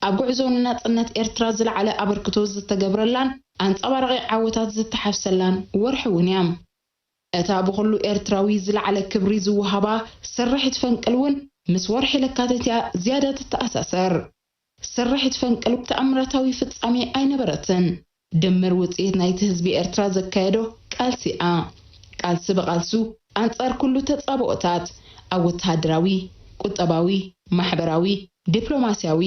ኣብ ጉዕዞ ንናጽነት ኤርትራ ዝለዓለ ኣበርክቶ ዝተገብረላን ኣንጸባራቒ ዓወታት ዝተሓፍሰላን ወርሒ እውን እያ። እታ ብኹሉ ኤርትራዊ ዝለዓለ ክብሪ ዝወሃባ ስርሒት ፈንቅል እውን ምስ ወርሒ ለካቲት እያ ዝያዳ ትተኣሳሰር። ስርሒት ፈንቅል ተኣምራታዊ ፍጻሜ ኣይነበረትን። ድምር ውጽኢት ናይቲ ህዝቢ ኤርትራ ዘካየዶ ቃልሲ እያ። ቃልሲ ብቓልሱ ኣንጻር ኩሉ ተጻብኦታት፣ ኣብ ወተሃደራዊ፣ ቁጠባዊ፣ ማሕበራዊ፣ ዲፕሎማስያዊ፣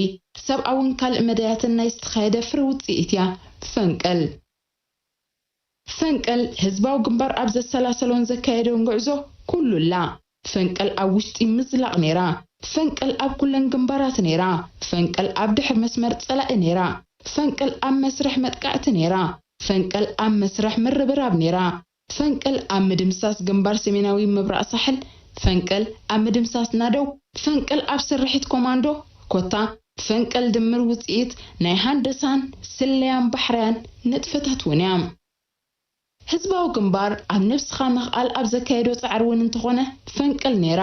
ሰብኣውን ካልእ መዳያትን ናይ ዝተኻየደ ፍረ ውጽኢት እያ ፈንቅል። ፈንቅል ህዝባዊ ግንባር ኣብ ዘሰላሰሎን ዘካየዶን ጉዕዞ ኩሉላ። ፈንቅል ኣብ ውሽጢ ምዝላቕ ነይራ። ፈንቅል ኣብ ኩለን ግንባራት ነይራ። ፈንቅል ኣብ ድሕር መስመር ጸላኢ ነይራ። ፈንቅል ኣብ መስርሕ መጥቃዕቲ ነይራ። ፈንቅል ኣብ መስርሕ ምርብራብ ነይራ። ፈንቅል ኣብ ምድምሳስ ግንባር ሰሜናዊ ምብራቕ ሳሕል፣ ፈንቅል ኣብ ምድምሳስ ናደው፣ ፈንቅል ኣብ ስርሒት ኮማንዶ፣ ኮታ ፈንቅል ድምር ውጽኢት ናይ ሃንደሳን ስለያን ባሕርያን ንጥፈታት እውን እያ። ህዝባዊ ግንባር ኣብ ነብስኻ ምኽኣል ኣብ ዘካየዶ ጻዕሪ እውን እንተኾነ ፈንቅል ነይራ።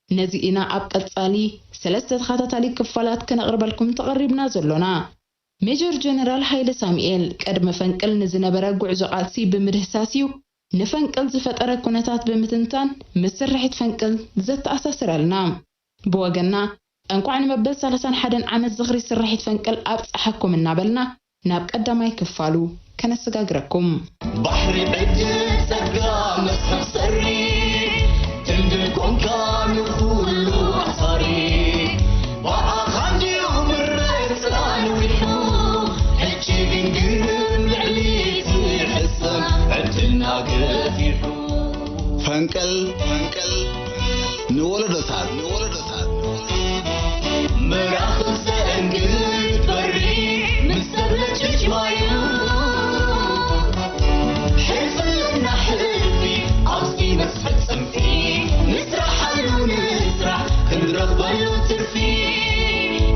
ነዚ ኢና ኣብ ቀጻሊ ሰለስተ ተኸታታሊ ክፋላት ከነቕርበልኩም ተቐሪብና ዘሎና። ሜጀር ጀነራል ሃይለ ሳሙኤል ቅድሚ ፈንቅል ንዝነበረ ጉዕዞ ቃልሲ ብምድህሳስ እዩ ንፈንቅል ዝፈጠረ ኩነታት ብምትንታን ምስ ስርሒት ፈንቅል ዘተኣሳስረልና። ብወገንና እንኳዕ ንመበል ሰላሳን ሓደን ዓመት ዝኽሪ ስርሒት ፈንቅል ኣብጽሓኩም እናበልና ናብ ቀዳማይ ክፋሉ ከነሰጋግረኩም። ባሕሪ ዕድል ጸጋ መስሕብ ሰሪ፣ ድንድል ኮንካ ንኹሉ ኣሳሪ። ብኣኻ እንድዩ ምረት ጽላል ዊሑ፣ ሕጂ ግን ግርም ልዕሊ እቲ ሕሰም ዕድልና ገፊሑ። ፈንቅል፣ ፈንቅል፣ ንወለዶታት፣ ንወለዶታት። መራኽብ ዘእንግድ በሪ ምስ ሰብለ ጭጭማዩ። ሕልፍና ሕልፊ ኣብዚ መስሕብ ጽንፊ። ንስራሓሉ ንስራሕ ክንረኽበሉ ትርፊ።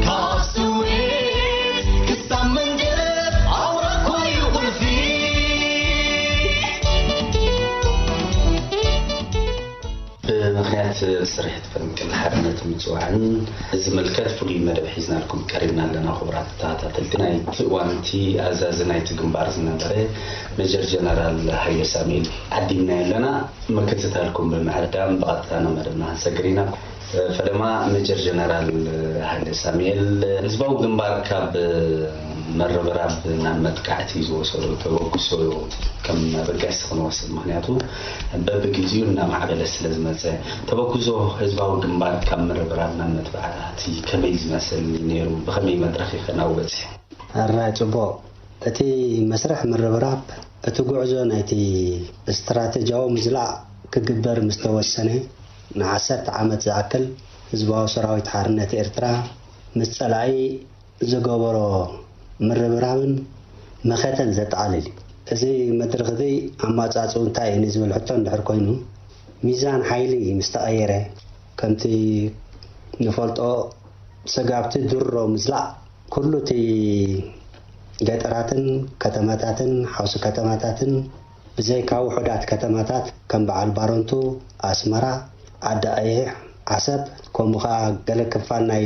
ካብ ስዌዝ ክሳብ መንደብ ኣውራ እኮ እዩ ቁልፊ። ብምኽንያት ስርሒት ፈንቅል ሓርነት ምጽዋዕን ዝምልከት ፍሉይ መደብ ሒዝናልኩም ቀሪብና ኣለና። ክቡራት ተኸታተልቲ፣ ናይቲ እዋን እቲ ኣዛዚ ናይቲ ግንባር ዝነበረ ሜጀር ጀነራል ሃይለ ሳሙኤል ዓዲምናዮ ኣለና። ምክትታልኩም ብምዕዳም ብቐጥታ ናብ መደብና ክንሰግር ኢና። ፈለማ ሜጀር ጀነራል ሃይለ ሳሙኤል፣ ህዝባዊ ግንባር ካብ ምርብራብ ናብ መጥቃዕቲ ዝወሰዶ ተበግሶ ከም መበገሲ ክንወስድ፣ ምኽንያቱ በብግዜኡ እናማዕበለ ስለ ዝመጸ። ተበግሶ ህዝባዊ ግንባር ካብ ምርብራብ ናብ መጥቃዕቲ ከመይ ዝመስል ነይሩ? ብኸመይ መድረኽ ይኸን ኣብኡ በጺሑ? ሕራይ ጽቡቕ። እቲ መስርሕ ምርብራብ፣ እቲ ጉዕዞ ናይቲ ስትራተጂያዊ ምዝላቕ ክግበር ምስ ተወሰነ፣ ንዓሰርተ ዓመት ዝኣክል ህዝባዊ ሰራዊት ሓርነት ኤርትራ ምስ ጸላኢ ዝገበሮ ምርብራብን መኸተን ዘጠቓልል እዩ። እዚ መድረኽ እዚ ኣማጻጽኡ እንታይ እዩ ንዝብል ሕቶ እንድሕር ኮይኑ፣ ሚዛን ሓይሊ ምስ ተቐየረ፣ ከምቲ ንፈልጦ፣ ስጋብቲ ድሮ ምዝላቕ ኩሉ እቲ ገጠራትን ከተማታትን ሓውሲ ከተማታትን ብዘይካ ውሑዳት ከተማታት ከም በዓል ባረንቱ፣ ኣስመራ፣ ዓዲ ቀይሕ፣ ዓሰብ፣ ከምኡ ኸዓ ገለ ክፋል ናይ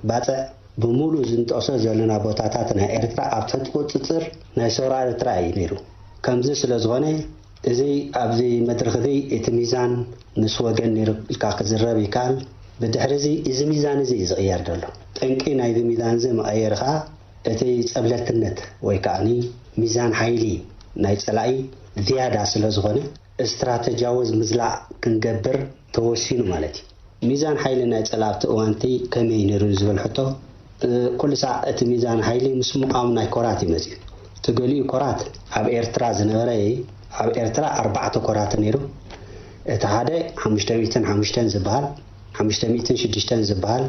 ባጽዕ ብምሉእ ዝንጠሶ ዘለና ቦታታት ናይ ኤርትራ ኣብ ትሕቲ ቁጽጽር ናይ ሰውራ ኤርትራ እዩ ነይሩ። ከምዚ ስለ ዝኾነ፣ እዚ ኣብዚ መድረኽ እዚ እቲ ሚዛን ምስ ወገን ነይሩ ኢልካ ክዝረብ ይከኣል። ብድሕሪ እዚ፣ እዚ ሚዛን እዚ እዩ ዝቕየር ዘሎ። ጠንቂ ናይዚ ሚዛን እዚ መቐየሪ ኸኣ እቲ ጸብለልትነት ወይ ከኣኒ ሚዛን ሓይሊ ናይ ጸላኢ ዝያዳ ስለ ዝኾነ፣ ስትራተጂያዊ ምዝላቕ ክንገብር ተወሲኑ ማለት እዩ። ሚዛን ሓይሊ ናይ ጸላኢ ኣብቲ እዋንቲ ከመይ ነይሩ ዝብል ሕቶ፣ እ፣ ኩሉ ሳዕ እቲ ሚዛን ሓይሊ ምስ ምቓም ናይ ኮራት እዩ መጺኡ። እቲ ገሊኡ ኮራት ኣብ ኤርትራ ዝነበረ እዩ። ኣብ ኤርትራ ኣርባዕተ ኮራት ነይሩ። እቲ ሓደ ሓሙሽተ ሚእትን ሓሙሽተን ዝበሃል፣ ሓሙሽተ ሚእትን ሽዱሽተን ዝበሃል፣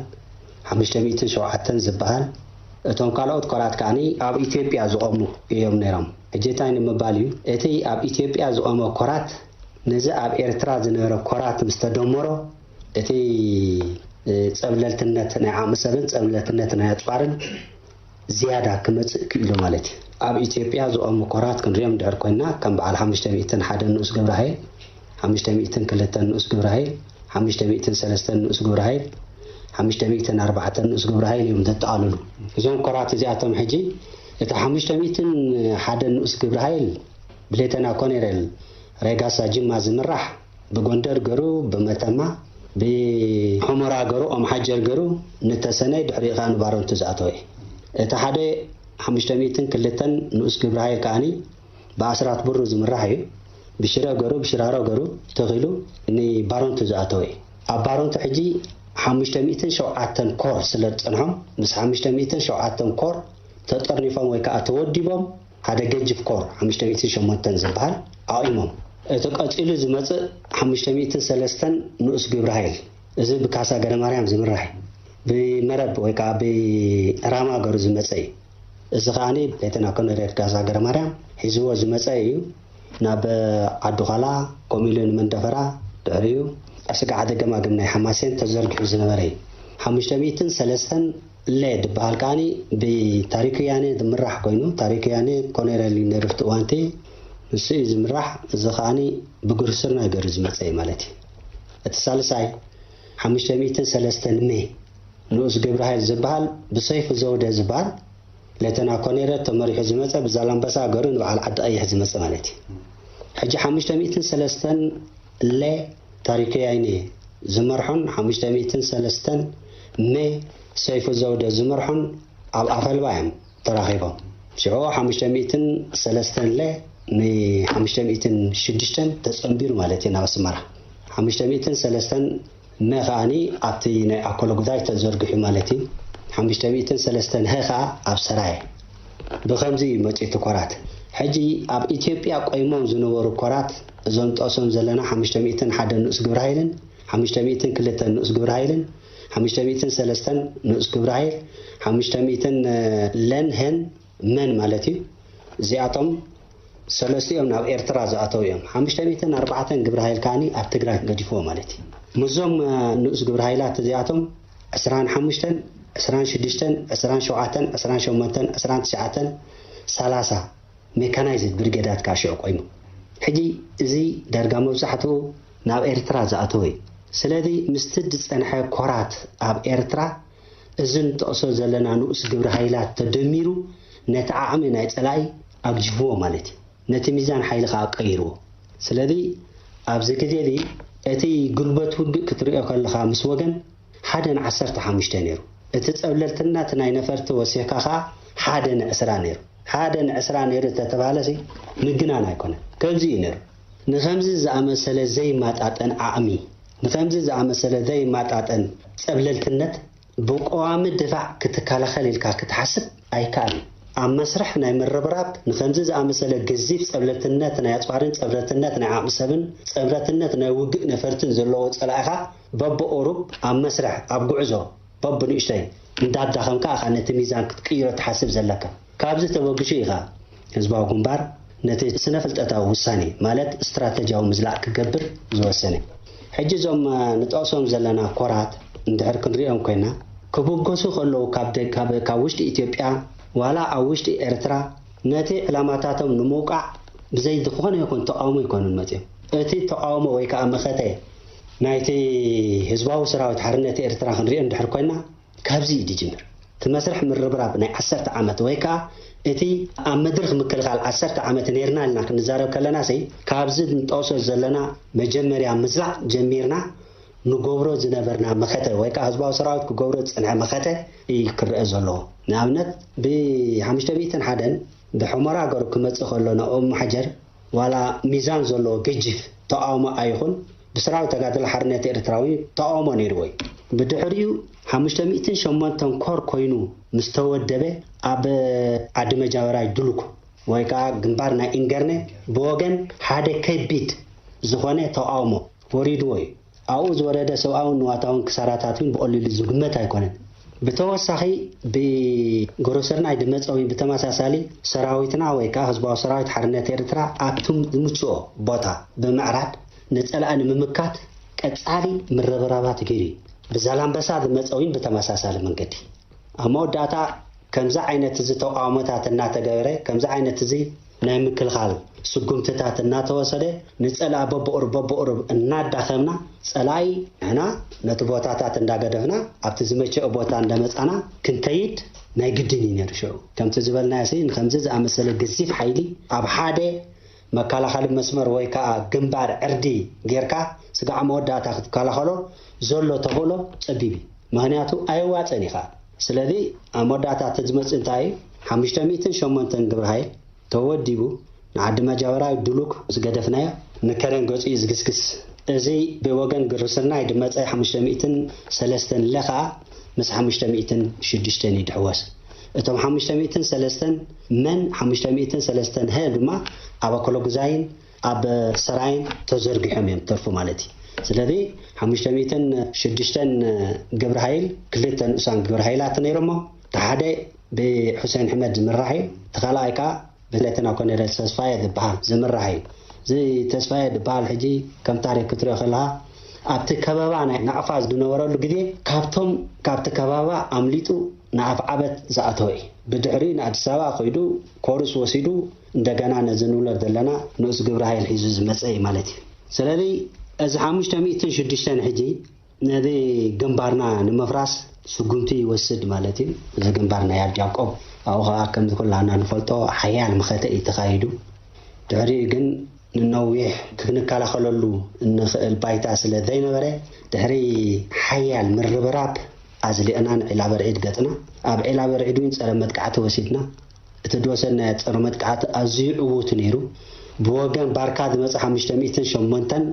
ሓሙሽተ ሚእትን ሸውዓተን ዝበሃል፣ እቶም ካልኦት ኮራት ከኣኒ ኣብ ኢትዮጵያ ዝቖሙ እዮም ነይሮም። ሕጂ እንታይ ንምባል እዩ? እቲ ኣብ ኢትዮጵያ ዝቖመ ኮራት ነዚ ኣብ ኤርትራ ዝነበረ ኮራት ምስ ተደመሮ፣ እቲ ጸብለልትነት ናይ ዓቕሚ ሰብን ጸብለልትነት ናይ ኣጽዋርን ዝያዳ ክመጽእ ክኢሉ ማለት እዩ። ኣብ ኢትዮጵያ ዝቖሙ ኮራት ክንሪኦም ድሕር ኮይና፣ ከም በዓል ሓሙሽተ ሚእትን ሓደን ንኡስ ግብረ ሃይል፣ ሓሙሽተ ሚእትን ክልተን ንኡስ ግብረ ሃይል፣ ሓሙሽተ ሚእትን ሰለስተን ንኡስ ግብረ ሃይል፣ ሓሙሽተ ሚእትን ኣርባዕተን ንኡስ ግብረ ሃይል እዮም ዘጠቓልሉ። እዞም ኮራት እዚኣቶም ሕጂ፣ እቲ ሓሙሽተ ሚእትን ሓደን ንኡስ ግብረ ሃይል ብሌተና ኮኔሬል ሬጋሳ ጅማ ዝምራሕ፣ ብጎንደር ገሩ፣ ብመተማ፣ ብሑመራ ገሩ፣ ኦም ሓጀር ገሩ፣ ንተሰነይ፣ ድሕሪኡ ከኣ ንባረንቱ ዝኣተወ እዩ። እቲ ሓደ ሓሙሽተ ሚእትን ክልተን ንኡስ ግብረ ሃይል ከኣኒ ብኣስራት ብሩ ዝምራሕ እዩ። ብሽረ ገሩ፣ ብሽራሮ ገሩ ተኺሉ ንባረንቱ ዝኣተወ እዩ። ኣብ ባረንቱ ሕጂ ሓሙሽተ ሚእትን ሸውዓተን ኮር ስለ ዝጸንሖም፣ ምስ ሓሙሽተ ሚእትን ሸውዓተን ኮር ተጠርኒፎም ወይ ከኣ ተወዲቦም፣ ሓደ ገጅፍ ኮር ሓሙሽተ ሚእትን ሸሞንተን ዝበሃል ኣቑሞም። እቲ ቀጺሉ ዝመጽእ ሓሙሽተ ሚእትን ሰለስተን ንኡስ ግብረ ሃይል፣ እዚ ብካሳ ገረማርያም ዝምራሕ እዩ። ብመረብ ወይ ከዓ ብራማ ገሩ ዝመጸ እዩ። እዚ ከዓኒ ሌተና ኮሎኔል ካሳ ገረማርያም ሒዝዎ ዝመጸ እዩ። ናብ ዓዲ ዃላ፣ ከምኡ ኢሉ ንመንደፈራ፣ ድሕሪኡ ኣብ ስግዓተ ገማግም ናይ ሓማሴን ተዘርጊሑ ዝነበረ እዩ። ሓሙሽተ ሚእትን ሰለስተን ለ ዝበሃል ከዓኒ ብታሪክ ወያኔ ዝምራሕ ኮይኑ፣ ታሪክ ወያኔ ኮሎኔል እዩ ነይሩ ኣብቲ እዋን እቲ፣ ንሱ እዩ ዝምራሕ። እዚ ከዓኒ ብግሩስርና ገሩ ዝመጸ እዩ ማለት እዩ። እቲ ሳልሳይ ሓሙሽተ ሚእትን ሰለስተን ሜ ንኡስ ግብረ ሃይል ዝበሃል ብሰይፉ ዘውደ ዝበሃል ሌተና ኮኔረ ተመሪሑ ዝመጸ ብዛላምበሳ ገሩ ንበዓል ዓዲ ቀይሕ ዝመጸ ማለት እዩ። ሕጂ ሓሙሽተ ሚእትን ሰለስተን ለ ታሪክ ወያኔ ዝመርሖን ሓሙሽተ ሚእትን ሰለስተን ሜ ሰይፉ ዘውደ ዝመርሖን ኣብ ኣፈልባ እዮም ተራኺቦም። ሽዑ ሓሙሽተ ሚእትን ሰለስተን ለ ን ሓሙሽተ ሚእትን ሽዱሽተን ተጸንቢሩ ማለት እዩ ናብ ኣስመራ። ሓሙሽተ ሚእትን ሰለስተን ነ ከኣኒ ኣብቲ ናይ ኣኮሎ ጉዳይ ተዘርጊሑ ማለት እዩ። ሓሙሽተ ሚእትን ሰለስተን ሀ ከኣ ኣብ ሰራየ። ብኸምዚ እዩ መጺኡ እቲ ኮራት። ሕጂ ኣብ ኢትዮጵያ ቆይሞም ዝነበሩ ኮራት፣ እዞም ንጠቕሶም ዘለና ሓሙሽተ ሚእትን ሓደ ንኡስ ግብረ ሃይልን፣ ሓሙሽተ ሚእትን ክልተን ንኡስ ግብረ ሃይልን፣ ሓሙሽተ ሚእትን ሰለስተን ንኡስ ግብረ ሃይል፣ ሓሙሽተ ሚእትን ለን ሄን መን ማለት እዩ። እዚኣቶም ሰለስቲኦም ናብ ኤርትራ ዝኣተው እዮም። ሓሙሽተ ሚእትን ኣርባዕተን ግብረ ሃይል ከኣኒ ኣብ ትግራይ ገዲፍዎ ማለት እዩ። ምስዞም፣ እ፣ ንኡስ ግብረ ሃይላት እዚኣቶም ዕስራን ሓሙሽተን፣ ዕስራን ሽዱሽተን፣ ዕስራን ሸውዓተን፣ ዕስራን ሸሞንተን፣ ዕስራን ትሽዓተን፣ ሰላሳ ሜካናይዝድ ብሪጌዳት ከኣ ሽዑ ቆይሙ። ሕጂ እዚ ዳርጋ መብዛሕትኡ ናብ ኤርትራ ዝኣተወ እዩ። ስለዚ ምስቲ ዝጸንሐ ኮራት ኣብ ኤርትራ፣ እዚ ንጠቕሶ ዘለና ንኡስ ግብረ ሃይላት ተደሚሩ ነቲ ዓቕሚ ናይ ጸላኢ ኣግጅፍዎ ማለት እዩ። ነቲ ሚዛን ሓይሊ ከኣ ቀይርዎ። ስለዚ ኣብዚ ግዜ እዚ እቲ ጉልበት ውግእ ክትሪኦ ከለኻ ምስ ወገን ሓደ ንዓሰርተ ሓሙሽተ ነይሩ። እቲ ጸብለልትነት ናይ ነፈርቲ ወሲኽካ ከኣ ሓደ ንዕስራ ነይሩ። ሓደ ንዕስራ ነይሩ እንተተባህለሲ ምግናን ኣይኮነን። ከምዚ እዩ ነይሩ። ንኸምዚ ዝኣመሰለ ዘይማጣጠን ዓቕሚ፣ ንኸምዚ ዝኣመሰለ ዘይማጣጠን ጸብለልትነት ብቀዋሚ ድፋዕ ክትከላኸል ኢልካ ክትሓስብ ኣይከኣልን። ኣብ መስርሕ ናይ ምርብራብ ንኸምዚ ዝኣመሰለ ገዚፍ ጸብለልትነት ናይ ኣጽዋርን ጸብለልትነት ናይ ዓቕሚ ሰብን ጸብለልትነት ናይ ውግእ ነፈርትን ዘለዎ ጸላኢኻ በብቁሩብ ኣብ መስርሕ፣ ኣብ ጉዕዞ በብንእሽተይ እንዳዳኸምካ ኢኻ ነቲ ሚዛን ክትቅይሮ ትሓስብ ዘለካ። ካብዚ ተበግሹ ኢኻ ህዝባዊ ግንባር ነቲ ስነ-ፍልጠታዊ ውሳኔ፣ ማለት ስትራተጂያዊ ምዝላቕ ክገብር ዝወሰነ። ሕጂ እዞም፣ እ፣ ንጠቕሶም ዘለና ኮራት እንድሕር ክንሪኦም ኮይና፣ ክብገሱ ከለዉ ካብ ደ-፣ ካብ፣ ካብ ውሽጢ ኢትዮጵያ ዋላ ኣብ ውሽጢ ኤርትራ ነቲ ዕላማታቶም ንምውቃዕ ብዘይ ዝኾነ ይኹን ተቃውሞ ኣይኮኑን መጺኦም። እቲ ተቃውሞ ወይ ከኣ መኸተ ናይቲ ህዝባዊ ሰራዊት ሓርነት ኤርትራ ክንሪኦ እንድሕር ኮይና፣ ካብዚ እዩ ዝጅምር። እቲ መስርሕ ምርብራብ ናይ ዓሰርተ ዓመት ወይ ከኣ እቲ ኣብ መድርኽ ምክልኻል ዓሰርተ ዓመት ነይርና ኢልና ክንዛረብ ከለና፣ ሰይ ካብዚ ንጠቕሶ ዘለና መጀመርያ ምዝላቕ ጀሚርና ንገብሮ ዝነበርና መኸተ ወይ ከኣ ህዝባዊ ሰራዊት ክገብሮ ዝጸንሐ መኸተ እዩ ክረአ ዘለዎ። ንኣብነት ብ ሓሙሽተ ሚእትን ሓደን ብሑመራ ገሩ ክመጽእ ከሎ ናብ ኦም ማሕጀር ዋላ ሚዛን ዘለዎ ገጂፍ ተቃውሞ ኣይኹን፣ ብሰራዊት ተጋድሎ ሓርነት ኤርትራ እውን ተቃውሞ ነይርዎ እዩ። ብድሕሪኡ ሓሙሽተ ሚእትን ሸሞንተን ኮር ኮይኑ ምስ ተወደበ፣ ኣብ ዓዲ መጃወራይ ድሉክ ወይ ከዓ ግንባር ናይ ኢንገርነ ብወገን ሓደ ከቢድ ዝኾነ ተቃውሞ ወሪድዎ እዩ። ኣብኡ ዝወረደ ሰብኣውን ንዋታውን ክሳራታት እውን ብቐሊሉ ዝግመት ኣይኮነን። ብተወሳኺ ብግብረ ስርናይ ዝመፀ እውን ብተመሳሳሊ ሰራዊትና ወይ ከዓ ህዝባዊ ሰራዊት ሓርነት ኤርትራ ኣብቲ ዝምችኦ ቦታ ብምዕራድ ንፀላኢ ንምምካት ቀፃሊ ምርብራባት ገይሩ እዩ። ብዛላምበሳ ዝመፀ እውን ብተመሳሳሊ መንገዲ ኣብ መወዳእታ ከምዚ ዓይነት እዚ ተቃውሞታት እናተገበረ ከምዚ ዓይነት እዚ ናይ ምክልኻል ስጉምትታት እናተወሰደ ንፀላኢ በብቑሩብ በብቑሩብ እናዳኸምና ፀላኢ ንሕና ነቲ ቦታታት እንዳገደፍና ኣብቲ ዝመቸኦ ቦታ እንዳመፃና ክንከይድ ናይ ግድን እዩ ነይሩ። ሽዑ ከምቲ ዝበልናዮ ሲ ንከምዚ ዝኣመሰለ ገዚፍ ሓይሊ ኣብ ሓደ መከላኸሊ መስመር ወይ ከዓ ግንባር ዕርዲ ጌርካ ስጋዕ መወዳእታ ክትከላኸሎ ዘሎ ተኽእሎ ፀቢብ እዩ። ምክንያቱ ኣየዋፀን እዩ ከዓ። ስለዚ ኣብ መወዳእታ እቲ ዝመፅእ እንታይ እዩ? ሓሙሽተ ሚእትን ሸሞንተን ግብረ ሓይል ተወዲቡ ንዓዲ መጃበራዊ ድሉክ ዝገደፍናዮ ንከረን ገፁ እዩ ዝግስግስ። እዚ ብወገን ግብረ ስርናይ ዝመፀ ሓሙሽተ ሚእትን ሰለስተን ለ ከዓ ምስ ሓሙሽተ ሚእትን ሽዱሽተን እዩ ድሕወስ። እቶም ሓሙሽተ ሚእትን ሰለስተን መን ሓሙሽተ ሚእትን ሰለስተን ሀ ድማ ኣብ ኣኮለጉዛይን ኣብ ሰራይን ተዘርጊሖም እዮም ተርፉ ማለት እዩ። ስለዚ ሓሙሽተ ሚእትን ሽዱሽተን ግብረ ሓይል ክልተ ንኡሳን ግብረ ሓይላት ነይሮሞ። እቲ ሓደ ብሑሴን ሕመድ ዝምራሕ እዩ። እቲ ካልኣይ ከዓ ብሌተና ኮሎኔል ተስፋየ ዝበሃል ዝምራሕ እዩ። እዚ ተስፋየ ዝበሃል ሕጂ ከም ታሪክ ክትሪኦ ከለኻ ኣብቲ ከበባ ናይ ናቕፋ ዝነበረሉ ግዜ ካብቶም ካብቲ ከባባ ኣምሊጡ ንኣፍዓበት ዝኣተወ እዩ። ብድሕሪ ንኣዲስ ኣበባ ከይዱ ኮርስ ወሲዱ እንደገና ነዚ ንብሎ ዘለና ንኡስ ግብረ ሓይል ሒዙ ዝመፀ እዩ ማለት እዩ። ስለዚ እዚ ሓሙሽተ ሚእትን ሽዱሽተን ሕጂ ነዚ ግንባርና ንምፍራስ ስጉምቲ ይወስድ ማለት እዩ። እዚ ግንባር ናይ ኣዲ ያዕቆብ ኣብኡ ከዓ ከምዚ ኩላና ንፈልጦ ሓያል መኸተ እዩ ተኻይዱ። ድሕሪኡ ግን ንነዊሕ ክንከላኸለሉ እንኽእል ባይታ ስለ ዘይነበረ ድሕሪ ሓያል ምርብራብ ኣዝሊእና ንዒላ በርዒድ ገፅና። ኣብ ዒላ በርዒድ እውን ፀረ መጥቃዕቲ ወሲድና። እቲ ዝወሰድናዮ ጸረ መጥቃዕቲ ኣዝዩ ዕዉት ነይሩ። ብወገን ባርካ ዝመጸ ሓሙሽተ ሚእትን ሸሞንተን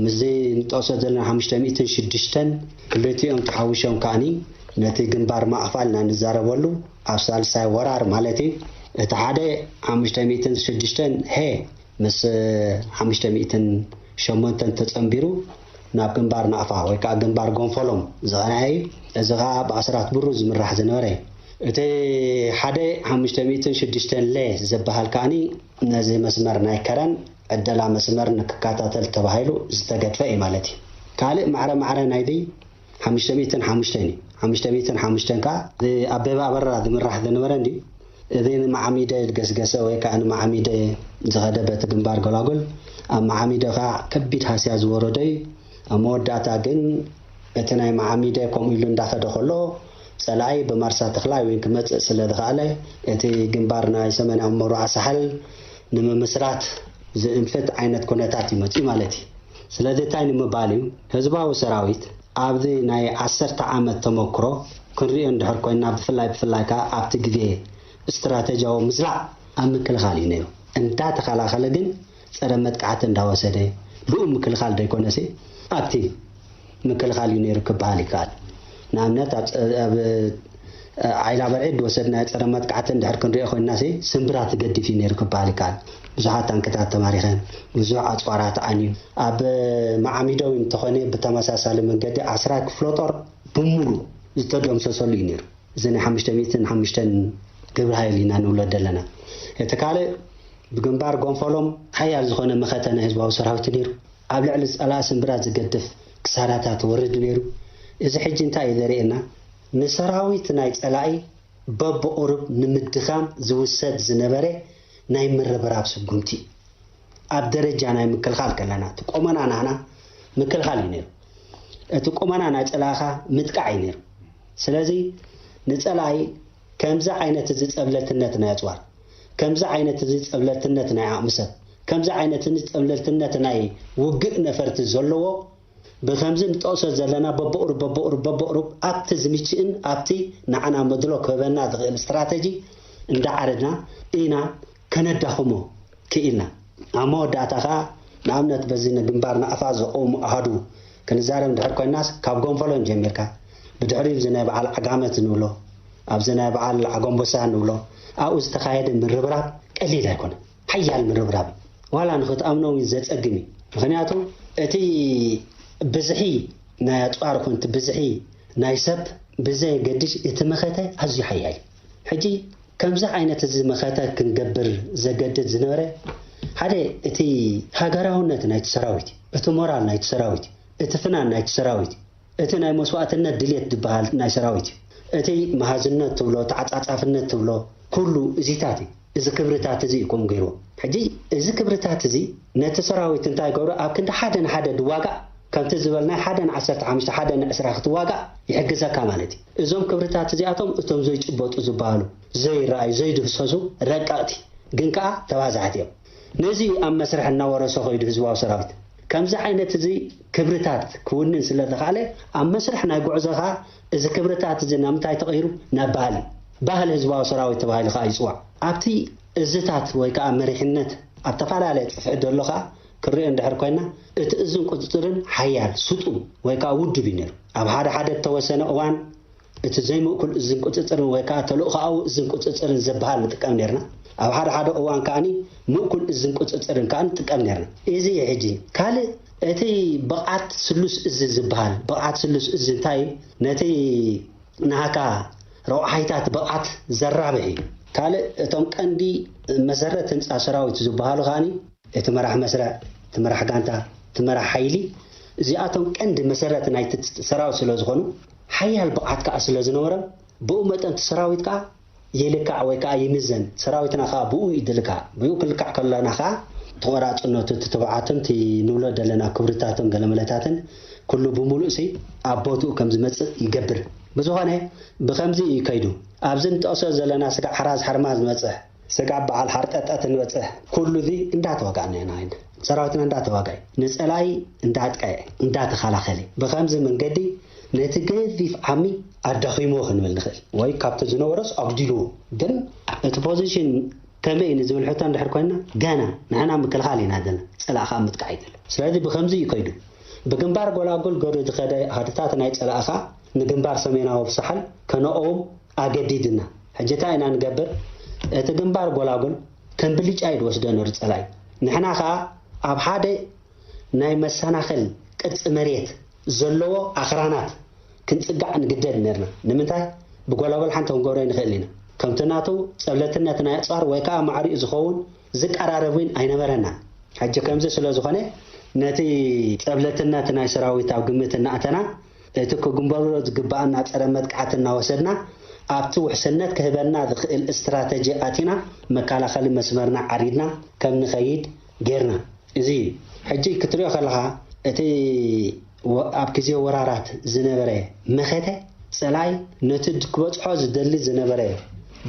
ምስዚ ንጠቕሶ ዘለና ሓሙሽተ ሚእትን ሽዱሽተን ክልቲኦም ተሓዊሶም ከኣኒ ነቲ ግንባር ማእፋል ኢና ንዛረበሉ ኣብ ሳልሳይ ወራር ማለት እዩ። እቲ ሓደ ሓሙሽተ ሚእትን ሽዱሽተን ሄ ምስ ሓሙሽተ ሚእትን ሸሞንተን ተጸንቢሩ ናብ ግንባር ናቕፋ ወይ ከዓ ግንባር ጎንፈሎም ዝቐንዐ እዩ። እዚ ከዓ ብኣስራት ብሩ ዝምራሕ ዝነበረ እዩ። እቲ ሓደ ሓሙሽተ ሚእትን ሽዱሽተን ለ ዝበሃል ከኣኒ ነዚ መስመር ናይ ከረን ዕደላ መስመር ንክከታተል ተባሂሉ ዝተገድፈ እዩ ማለት እዩ። ካልእ ማዕረ ማዕረ ናይዚ ሓሙሽተ ሚእትን ሓሙሽተን እዩ። ሓሙሽተ ሚእትን ሓሙሽተን ከዓ ኣበበ ኣበራ ዝምራሕ ዝነበረ እንድዩ። እዚ ንማዓሚደ ዝገስገሰ ወይ ከዓ ንማዓሚደ ዝኸደ በቲ ግንባር ጎላጉል ኣብ ማዓሚደ ከዓ ከቢድ ሃስያ ዝወረዶ እዩ። ኣብ መወዳእታ ግን እቲ ናይ ማዓሚደ ከምኡ ኢሉ እንዳኸደ ከሎ ፀላኢ ብማርሳ ተኽላይ እውን ክመፅእ ስለ ዝኸኣለ እቲ ግንባር ናይ ሰሜናዊ መብርዓ ሳሕል ንምምስራት ዝእንፍት ዓይነት ኩነታት ይመፅእ ማለት እዩ። ስለዚ እንታይ ንምባል እዩ? ህዝባዊ ሰራዊት ኣብዚ ናይ ዓሰርተ ዓመት ተመክሮ ክንሪኦ እንድሕር ኮይና ብፍላይ ብፍላይ ከዓ ኣብቲ ግዜ ስትራተጂያዊ ምዝላዕ ኣብ ምክልኻል እዩ ነይሩ። እንዳተኸላኸለ ግን ፀረ መጥቃዕቲ እንዳወሰደ ብኡ ምክልኻል ዘይኮነሲ ኣብቲ ምክልኻል እዩ ነይሩ ክበሃል ይከኣል። ንኣብነት ኣብ ጸ- ኣብ ዓይላ በርዒድ ዝወሰድናዮ ፀረ መጥቃዕቲ እንድሕር ክንሪኦ ኮይንና ሲ ስምብራት ዝገድፍ እዩ ነይሩ ክበሃል ይከኣል። ብዙሓት ታንክታት ተማሪኸን፣ ብዙሕ ኣፅዋራት ዓንዩ። ኣብ ማዓሚዶ እውን እንተኾነ ብተመሳሳሊ መንገዲ ዓስራ ክፍለ ጦር ብምሉ ዝተደምሰሰሉ እዩ ነይሩ። እዚ ናይ ሓሙሽተ ሚእትን ሓሙሽተን ግብረ ሓይል ኢና ንብሎ ዘለና። እቲ ካልእ ብግንባር ጎንፈሎም ሓያል ዝኾነ መኸተ ናይ ህዝባዊ ሰራዊት ነይሩ። ኣብ ልዕሊ ፀላእ ስምብራት ዝገድፍ ክሳራታት ወርድ ነይሩ። እዚ ሕጂ እንታይ እዩ ዘርእየና? ንሰራዊት ናይ ፀላኢ በብቑሩብ ንምድኻም ዝውሰድ ዝነበረ ናይ ምርብራብ ስጉምቲ ኣብ ደረጃ ናይ ምክልኻል ከለና እቲ ቆመና ናህና ምክልኻል እዩ ነይሩ። እቲ ቁመና ናይ ፀላእኻ ምጥቃዕ እዩ ነይሩ። ስለዚ ንፀላኢ ከምዚ ዓይነት እዚ ፀብለትነት ናይ ኣፅዋር፣ ከምዚ ዓይነት እዚ ፀብለትነት ናይ ዓቕሚ ሰብ፣ ከምዚ ዓይነት እዚ ፀብለትነት ናይ ውግእ ነፈርቲ ዘለዎ ብከምዚ ንጠቕሶ ዘለና በብቕሩብ በብቕሩብ በብቕሩብ ኣብቲ ዝምችእን ኣብቲ ንዓና መድሎ ክህበና ዝኽእል ስትራተጂ እንዳዓረድና ኢና ከነዳኽሞ ክኢልና። ኣብ መወዳእታ ከኣ ንኣብነት በዚ ንግንባር ናቕፋ ዘቐውሙ ኣሃዱ ክንዛረብ እንድሕር ኮይንናስ ካብ ጎንፈሎን ጀሚርካ ብድሕሪኡ እዚ ናይ በዓል ዓጋመት ንብሎ ኣብዚ ናይ በዓል ዓጎንቦሳ ንብሎ ኣብኡ ዝተኻየደ ምርብራብ ቀሊል ኣይኮነን። ሓያል ምርብራብ እዩ። ዋላ ንኽትኣምኖ እውን ዘጸግም እዩ። ምኽንያቱ እቲ ብዝሒ ናይ ኣጽዋር ይኹን እቲ ብዝሒ ናይ ሰብ ብዘየገድሽ እቲ መኸተ ኣዝዩ ሓያል እዩ። ሕጂ ከምዚ ዓይነት እዚ መኸተ ክንገብር ዘገድድ ዝነበረ ሓደ እቲ ሃገራውነት ናይቲ ሰራዊት እዩ። እቲ ሞራል ናይቲ ሰራዊት እዩ። እቲ ፍናን ናይቲ ሰራዊት እዩ። እቲ ናይ መስዋእትነት ድልየት ዝበሃል ናይ ሰራዊት እዩ። እቲ መሃዝነት ትብሎ፣ ተዓጻጻፍነት ትብሎ፣ ኩሉ እዚታት እዩ። እዚ ክብርታት እዚ እዩ ከምኡ ገይርዎ። ሕጂ እዚ ክብርታት እዚ ነቲ ሰራዊት እንታይ ይገብሮ? ኣብ ክንዲ ሓደ ንሓደ ድዋጋእ፣ ከምቲ ዝበልናይ ሓደ ንዓሰርተ ሓሙሽተ፣ ሓደ ንዕስራ ክትዋጋእ ይሕግዘካ ማለት እዩ። እዞም ክብርታት እዚኣቶም እቶም ዘይጭበጡ ዝበሃሉ፣ ዘይረኣዩ፣ ዘይድህሰሱ ረቀቕቲ ግን ከኣ ተባዛሕቲ እዮም። ነዚ ኣብ መስርሕ እናወረሶ ከይዱ ህዝባዊ ሰራዊት ከምዚ ዓይነት እዚ ክብርታት ክውንን ስለ ተኻእለ፣ ኣብ መስርሕ ናይ ጉዕዞ ኸኣ እዚ ክብርታት እዚ ናብ ምንታይ ተቐይሩ? ናብ ባህሊ። ባህሊ ህዝባዊ ሰራዊት ተባሂሉ ኸኣ ይጽዋዕ። ኣብቲ እዝታት ወይ ከኣ መሪሕነት ኣብ ተፈላለየ ጽፍዒ ዘሎ ኸኣ ክንሪኦ እንድሕር ኮይና፣ እቲ እዝን ቁጽጽርን ሓያል፣ ስጡም ወይ ከኣ ውዱብ እዩ ነይሩ። ኣብ ሓደ ሓደ እተወሰነ እዋን እቲ ዘይምእኩል እዝን ቁጽጽርን ወይ ከኣ ተልእኾኣዊ እዝን ቁጽጽርን ዝበሃል ንጥቀም ነርና። ኣብ ሓደ ሓደ እዋን ከኣኒ ምእኩል እዝን ቁጽጽርን ከኣ ንጥቀም ነርና። እዚ እዩ ሕጂ። ካልእ እቲ ብቕዓት ስሉስ እዚ ዝበሃል፣ ብቕዓት ስሉስ እዚ እንታይ እዩ? ነቲ ናህካ ረቑሓይታት ብቕዓት ዘራብሕ እዩ። ካልእ እቶም ቀንዲ መሰረት ህንጻ ሰራዊት ዝበሃሉ ከኣኒ እቲ መራሕ መስርዕ፣ እቲ መራሕ ጋንታ፣ እቲ መራሕ ሓይሊ፣ እዚኣቶም ቀንዲ መሰረት ናይቲ ሰራዊት ስለ ዝኾኑ፣ ሓያል ብቕዓት ከኣ ስለ ዝነበሮም፣ ብኡ መጠን እቲ ሰራዊት ከኣ ይልካዕ ወይ ከኣ ይምዘን። ሰራዊትና ከኣ ብኡ እዩ ዝልካዕ። ብኡ ክልካዕ ከለና ከኣ፣ እቲ ቆራጽነቱ፣ እቲ ትብዓቱን እቲ ንብሎ ዘለና ክብርታቱን ገለመለታትን ኩሉ ብምሉእ ሲ ኣብ ቦትኡ ከም ዝመጽእ ይገብር። ብዝኾነ፣ ብኸምዚ እዩ ከይዱ። ኣብዚ ንጠቕሶ ዘለና ስጋዕ ሓራዝ ሓርማዝ ዝበጽሕ፣ ስጋብ በዓል ሓርጠጠት ንበጽሕ፣ ኩሉ እዚ እንዳተዋጋእና ኢና። ሰራዊትና እንዳተዋጋኢ፣ ንጸላኢ እንዳጥቀዐ፣ እንዳተኸላኸለ፣ ብኸምዚ መንገዲ ነቲ ገዚፍ ዓሚ ኣዳኺምዎ ክንብል ንኽእል። ወይ ካብቲ ዝነበሮስ ኣጉዲልዎ። ግን እቲ ፖዚሽን ከመይ እዩ ንዝብል ሕቶ እንድሕር ኮይና፣ ገና ንሕና ምክልኻል ኢና ዘለና። ጸላኢ ከኣ ምጥቃዕ እዩ ዘሎ። ስለዚ ብኸምዚ እዩ ከይዱ። ብግንባር ጎላጉል ገሩ ዝኸደ ሃድታት ናይ ጸላኢ ከኣ ንግንባር ሰሜናዊ ሳሕል ከነኦም ኣገዲድና። ሕጂ እንታይ ኢና ንገብር? እቲ ግንባር ጎላጉል ከም ብልጫ እዩ ዝወስዶ ነይሩ ጸላኢ። ንሕና ከኣ ኣብ ሓደ ናይ መሰናኽል ቅርጺ መሬት ዘለዎ ኣኽራናት ክንጽጋዕ ንግደድ ነርና። ንምንታይ? ብጎላጎል ሓንቲ ክንገብሮ ኣይንኽእልን ኢና። ከምቲ ናቱ ጸብለትነት ናይ ኣጽዋር ወይ ከኣ ማዕሪኡ ዝኸውን ዝቀራረብ እውን ኣይነበረና። ሕጂ ከምዚ ስለ ዝኾነ፣ ነቲ ጸብለትነት ናይ ሰራዊት ኣብ ግምት እናእተና፣ እቲ ክግንበሮ ዝግብኣና ጸረ መጥቃዕቲ እናወሰድና፣ ኣብቲ ውሕስነት ክህበና ዝኽእል ስትራተጂ ኣቲና መከላኸሊ መስመርና ዓሪድና ከም ንኸይድ ጌርና። እዚ እዩ። ሕጂ ክትሪኦ ከለኻ፣ እቲ ወ-፣ ኣብ ግዜ ወራራት ዝነበረ መኸተ፣ ጸላኢ ነቲ ክበጽሖ ዝደሊ ዝነበረ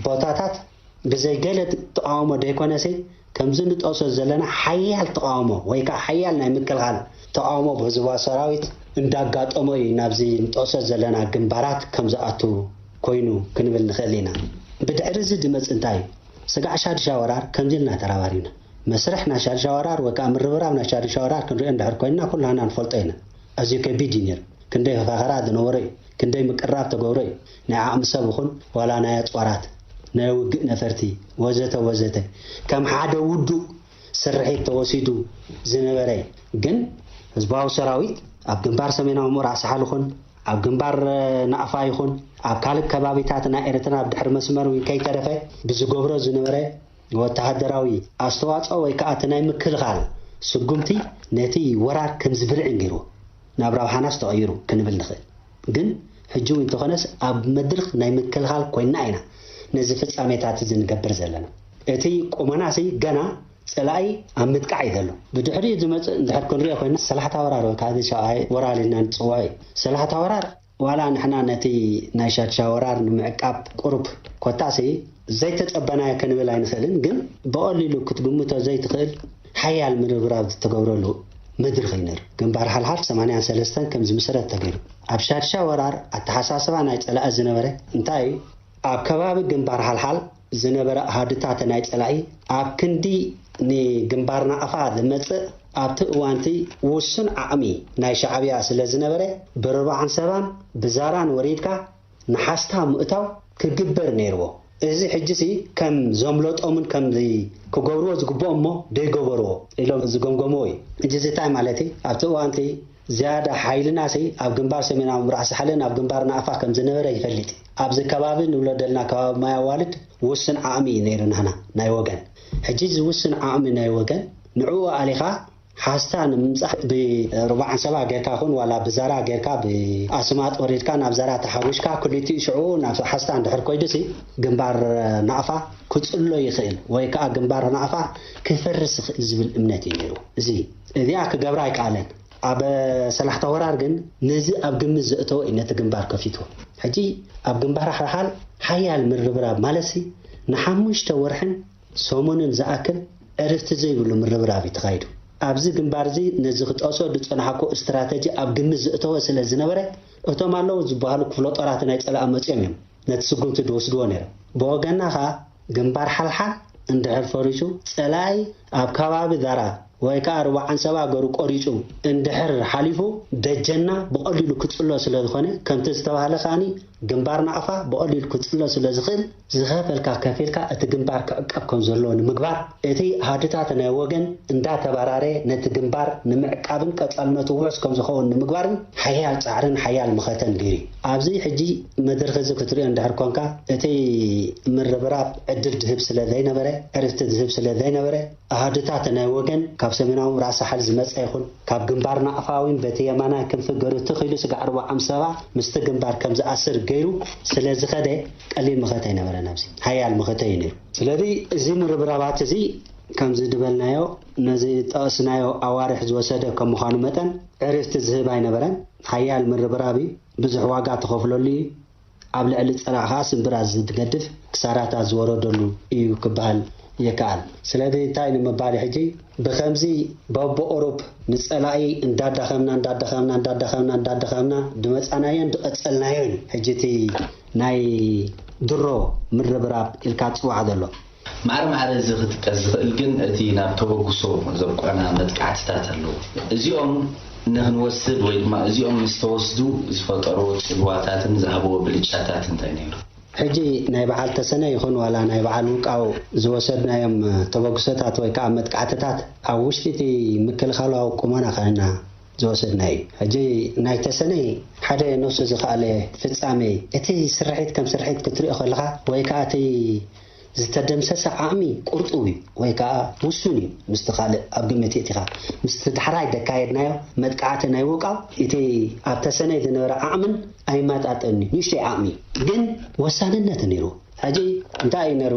ቦታታት ብዘይ ገለ ተቓውሞ ደይኮነሲ፣ ከምዚ ንጠቕሶ ዘለና ሓያል ተቓውሞ ወይ ከኣ ሓያል ናይ ምክልኻል ተቓውሞ ብህዝባዊ ሰራዊት እንዳጋጠሞ እዩ ናብዚ ንጠቕሶ ዘለና ግንባራት ከም ዝኣቱ ኮይኑ ክንብል ንኽእል ኢና። ብድሕሪ እዚ ድመጽእ እንታይ እዩ? ስጋዕ ሻድሻ ወራር ከምዚ ኢልና ተራባሪብና። መስርሕ ናይ ሻድሻ ወራር ወይ ከኣ ምርብራብ ናይ ሻድሻ ወራር ክንሪኦ እንድሕር ኮይንና ኩላህና ንፈልጦ ኢና። ኣዝዩ ከቢድ እዩ ነይሩ። ክንደይ ፈኸራ ዝነበሮ እዩ። ክንደይ ምቅርራብ ተገብሮ እዩ። ናይ ዓቕሚ ሰብ ይኹን ዋላ ናይ ኣጽዋራት፣ ናይ ውግእ ነፈርቲ ወዘተ ወዘተ ከም ሓደ ውዱእ ስርሒት ተወሲዱ ዝነበረ እዩ። ግን ህዝባዊ ሰራዊት ኣብ ግንባር ሰሜናዊ ምብራቕ ሳሕል ይኹን ኣብ ግንባር፣ እ፣ ናቕፋ ይኹን ኣብ ካልእ ከባቢታት ናይ ኤርትራ ኣብ ድሕሪ መስመር እውን ከይተረፈ ብዝገብሮ ዝነበረ ወተሃደራዊ ኣስተዋጽኦ ወይ ከኣ እቲ ናይ ምክልኻል ስጉምቲ ነቲ ወራር ከም ዝብርዕን ገይርዎ ናብ ረብሓናስ ተቐይሩ ክንብል ንኽእል። ግን ሕጂ እውን እንተኾነስ ኣብ መድርኽ ናይ ምክልኻል ኮይንና ኢና ነዚ ፍጻሜታት እዚ ንገብር ዘለና። እቲ ቁመናሲ ገና ጸላኢ ኣብ ምጥቃዕ እዩ ዘሎ። ብድሕሪኡ ዝመጽእ እንድሕር ክንሪኦ ኮይና ሰላሕታ ወራር ወይ ከዓ እዚ ሻብዓይ ወራር ኢልና ንጽውዖ እዩ። ሰላሕታ ወራር ዋላ ንሕና ነቲ ናይ ሻድሻ ወራር ንምዕቃብ ቁሩብ ኮታሲ ዘይተጸበናዮ ክንብል ኣይንኽእልን፣ ግን ብቐሊሉ ክትግምቶ ዘይትኽእል ሓያል ምርብራብ ዝተገብረሉ መድርኽ እዩ ነይሩ። ግንባር ሓልሓል ሰማንያን ሰለስተን ከም ዝምስረት ተገይሩ። ኣብ ሻድሻ ወራር ኣተሓሳስባ ናይ ጸላኢ ዝነበረ እንታይ እዩ? ኣብ ከባቢ ግንባር ሓልሓል ዝነበረ ኣሃዱታት ናይ ጸላኢ ኣብ ክንዲ ንግንባር ናቕፋ ዝመጽእ ኣብቲ እዋንቲ ውሱን ዓቕሚ ናይ ሻዕብያ ስለ ዝነበረ ብርባዕን ሰባን ብዛራን ወሪድካ ንሓስታ ምእታው ክግበር ነይርዎ። እዚ ሕጂሲ ከም ዘምለጦምን ከም ክገብርዎ ዝግብኦም እሞ ደይገበርዎ ኢሎም ዝገምገምዎ እዩ። ሕጂ እዚ እንታይ ማለት እዩ? ኣብቲ እዋንቲ ዝያዳ ሓይልና ሲ ኣብ ግንባር ሰሜናዊ ምብራቕ ሳሕልን ኣብ ግንባር ናቕፋ ከም ዝነበረ ይፈልጥ። ኣብዚ ከባቢ ንብሎ ደልና ከባቢ ማይ ኣዋልድ ውስን ዓቕሚ እዩ ነይሩ ናህና ናይ ወገን። ሕጂ እዚ ውስን ዓቕሚ ናይ ወገን ንዕኡ ኣሊኻ ሓስታ ንምምጻእ ብርባዕ ዓንሰባ ጌርካ ኹን ዋላ ብዛራ ጌርካ ብኣስማጥ ወሪድካ ናብ ዛራ ተሓዊሽካ ክልቲኡ ሽዑ ናብ ሓስታ እንድሕር ኮይዱሲ ግንባር ናቕፋ ክጽሎ ይኽእል ወይ ከዓ ግንባር ናቕፋ ክፈርስ ይኽእል ዝብል እምነት እዩ ነይሩ። እዚ እዚኣ ክገብራ ኣይከኣለን። ኣብ ሰላሕታ ወራር ግን ነዚ ኣብ ግምት ዘእተወ እዩ ነቲ ግንባር ከፊትዎ። ሕጂ ኣብ ግንባር ሓልሓል ሓያል ምርብራብ ማለትሲ ንሓሙሽተ ወርሕን ሰሙንን ዝኣክል ዕርፍቲ ዘይብሉ ምርብራብ እዩ ተኻይዱ። ኣብዚ ግንባር እዚ ነዚ ክጠቕሶ ዝጸናሕኩ ስትራተጂ ኣብ ግምት ዘእተወ ስለ ዝነበረ እቶም ኣለዉ ዝበሃሉ ክፍለ ጦራት ናይ ጸላኢ መጺኦም እዮም ነቲ ስጉምቲ ዝወስድዎ ነይሮም። ብወገንና ኸኣ ግንባር ሓልሓል እንድሕር ፈሪሱ ጸላኢ ኣብ ከባቢ ዛራ ወይ ከዓ ርባዕ ዓንሰባ ገሩ ቆሪጹ እንድሕር ሓሊፉ ደጀና ብቐሊሉ ክጽሎ ስለ ዝኾነ ከምቲ ዝተባህለ ከኣኒ ግንባር ናቕፋ ብቐሊሉ ክጽሎ ስለ ዝኽእል ዝኸፈልካ ከፊልካ እቲ ግንባር ክዕቀብ ከም ዘለዎ ንምግባር እቲ ኣሃዱታት ናይ ወገን እንዳተባራረ ነቲ ግንባር ንምዕቃብን ቀጻልነቱ ውሑስ ከም ዝኸውን ንምግባርን ሓያል ጻዕርን ሓያል ምኸተን ገይሩ እዩ። ኣብዚ ሕጂ መድረኽ እዚ ክትሪኦ እንድሕር ኮንካ እቲ ምርብራብ ዕድል ዝህብ ስለ ዘይነበረ ዕርፍቲ ዝህብ ስለ ዘይነበረ ኣሃዱታት ናይ ወገን ካብ ሰሜናዊ ራእሲ ሓል ዝመጸ ይኹን ካብ ግንባር ናቕፋ እውን በቲ የማናይ ክንፊ ገሩ ትኽ ኢሉ ስጋዕ ኣርባዓ ኣምሰባ ምስቲ ግንባር ከም ዝኣስር ገይሩ ስለ ዝኸደ ቀሊል መኸተ ኣይነበረን። ኣብዚ ሓያል መኸተ እዩ ነይሩ። ስለዚ እዚ ምርብራባት እዚ ከምዚ ዝበልናዮ ነዚ ጠቐስናዮ ኣዋርሕ ዝወሰደ ከም ምዃኑ መጠን ዕርፍቲ ዝህብ ኣይነበረን። ሓያል ምርብራብ እዩ። ብዙሕ ዋጋ ተኸፍለሉ እዩ። ኣብ ልዕሊ ጸላእ ከኣ ስምብራት ዝገድፍ ክሳራታት ዝወረደሉ እዩ ክበሃል ይከኣል። ስለዚ እንታይ ንምባል ሕጂ ብኸምዚ በብኦሮፕ ንጸላኢ እንዳዳኸምና እንዳዳኸምና እንዳዳኸምና እንዳዳኸምና ድመጻናዮን ድቐጸልናዮን እዩ። ሕጂ እቲ ናይ ድሮ ምርብራብ ኢልካ ትጽዋዕ ዘሎ። ማዕረ ማዕረ እዚ ክጥቀስ ዝኽእል ግን እቲ ናብ ተበግሶ ዘብቆና መጥቃዕትታት ኣለዉ። እዚኦም ንክንወስድ ወይ ድማ እዚኦም ምስ ተወስዱ ዝፈጠርዎ ጽልዋታትን ዝሃብዎ ብልጫታት እንታይ ነይሩ? ሕጂ ናይ በዓል ተሰነ ይኹን ዋላ ናይ በዓል ውቃው ዝወሰድናዮም ተበግሶታት ወይ ከዓ መጥቃዕትታት ኣብ ውሽጢ እቲ ምክልኻላዊ ቁመና ኸንና ዝወሰድናዮ እዩ። ሕጂ ናይ ተሰነ ሓደ ነፍሱ ዝኸኣለ ፍጻሜ እቲ ስርሒት ከም ስርሒት ክትሪኦ ከለኻ ወይ ከዓ እቲ ዝተደምሰሰ ዓቕሚ ቁርጡው እዩ ወይ ከዓ ውሱን እዩ። ምስቲ ካልእ ኣብ ግምት የእቲኻ ምስቲ ዳሕራይ ዘካየድናዮ መጥቃዕቲ ናይ ውቃው እቲ ኣብ ተሰነይ ዝነበረ ዓቕምን ኣይመጣጠን እዩ። ንእሽተይ ዓቕሚ እዩ። ግን ወሳንነት ነይሩ። ሕጂ እንታይ እዩ ነይሩ?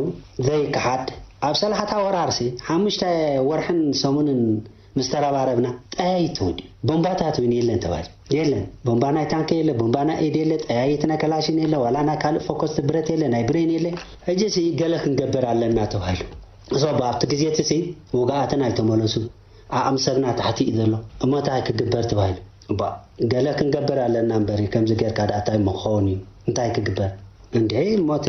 ዘይከሓድ ኣብ ሰላሕታ ወራርሲ ሓሙሽተ ወርሕን ሰሙንን ምስ ተረባረብና ጠያይት ተወዲኡ። ቦምባታት እውን የለን ተባሂሉ። የለን። ቦምባ ናይ ታንከ የለ፣ ቦምባ ናይ ኤድ የለ፣ ጠያይት ናይ ከላሽን የለ፣ ዋላ ናይ ካልእ ፎከስቲ ብረት የለ፣ ናይ ብሬን የለ። ሕጂ ሲ ገለ ክንገብር ኣለና ተባሂሉ። እዞ ኣብቲ ግዜ እቲ ሲ ውግኣትን ኣይተመለሱ። ዓቕሚ ሰብና ታሕቲ እዩ ዘሎ። እሞ እንታይ ክግበር ተባሂሉ። እባ ገለ ክንገብር ኣለና እምበሪ ከምዚ ጌርካ ደኣ እንታይ እሞ ክኸውን እዩ? እንታይ ክግበር? እንድዒ እሞ እቲ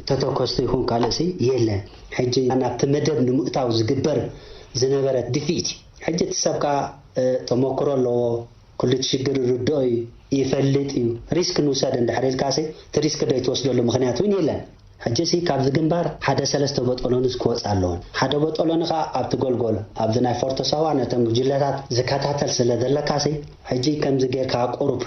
ተተኮስቲ ይኹን ካልእ ሲ የለን። ሕጂ ናብቲ መደብ ንምእታው ዝግበር ዝነበረ ድፍኢት እዩ። ሕጂ እቲ ሰብ ከኣ እ፣ ተመክሮ ኣለዎ፣ ኩሉ እቲ ሽግር ይርድኦ እዩ፣ ይፈልጥ እዩ። ሪስክ ንውሰድ እንድሕር ኢልካ ሲ እቲ ሪስክ ዶ ይትወስደሉ ምኽንያት እውን የለን። ሕጂ ሲ ካብዚ ግንባር ሓደ ሰለስተ በጠሎንስ ክወጽእ ኣለዎን። ሓደ በጠሎኒ ከኣ ኣብቲ ጎልጎል፣ ኣብዚ ናይ ፎርቶ ሳዋ ነቶም ጉጅለታት ዝከታተል ስለ ዘለካ ሲ ሕጂ ከምዚ ጌርካ ቁሩብ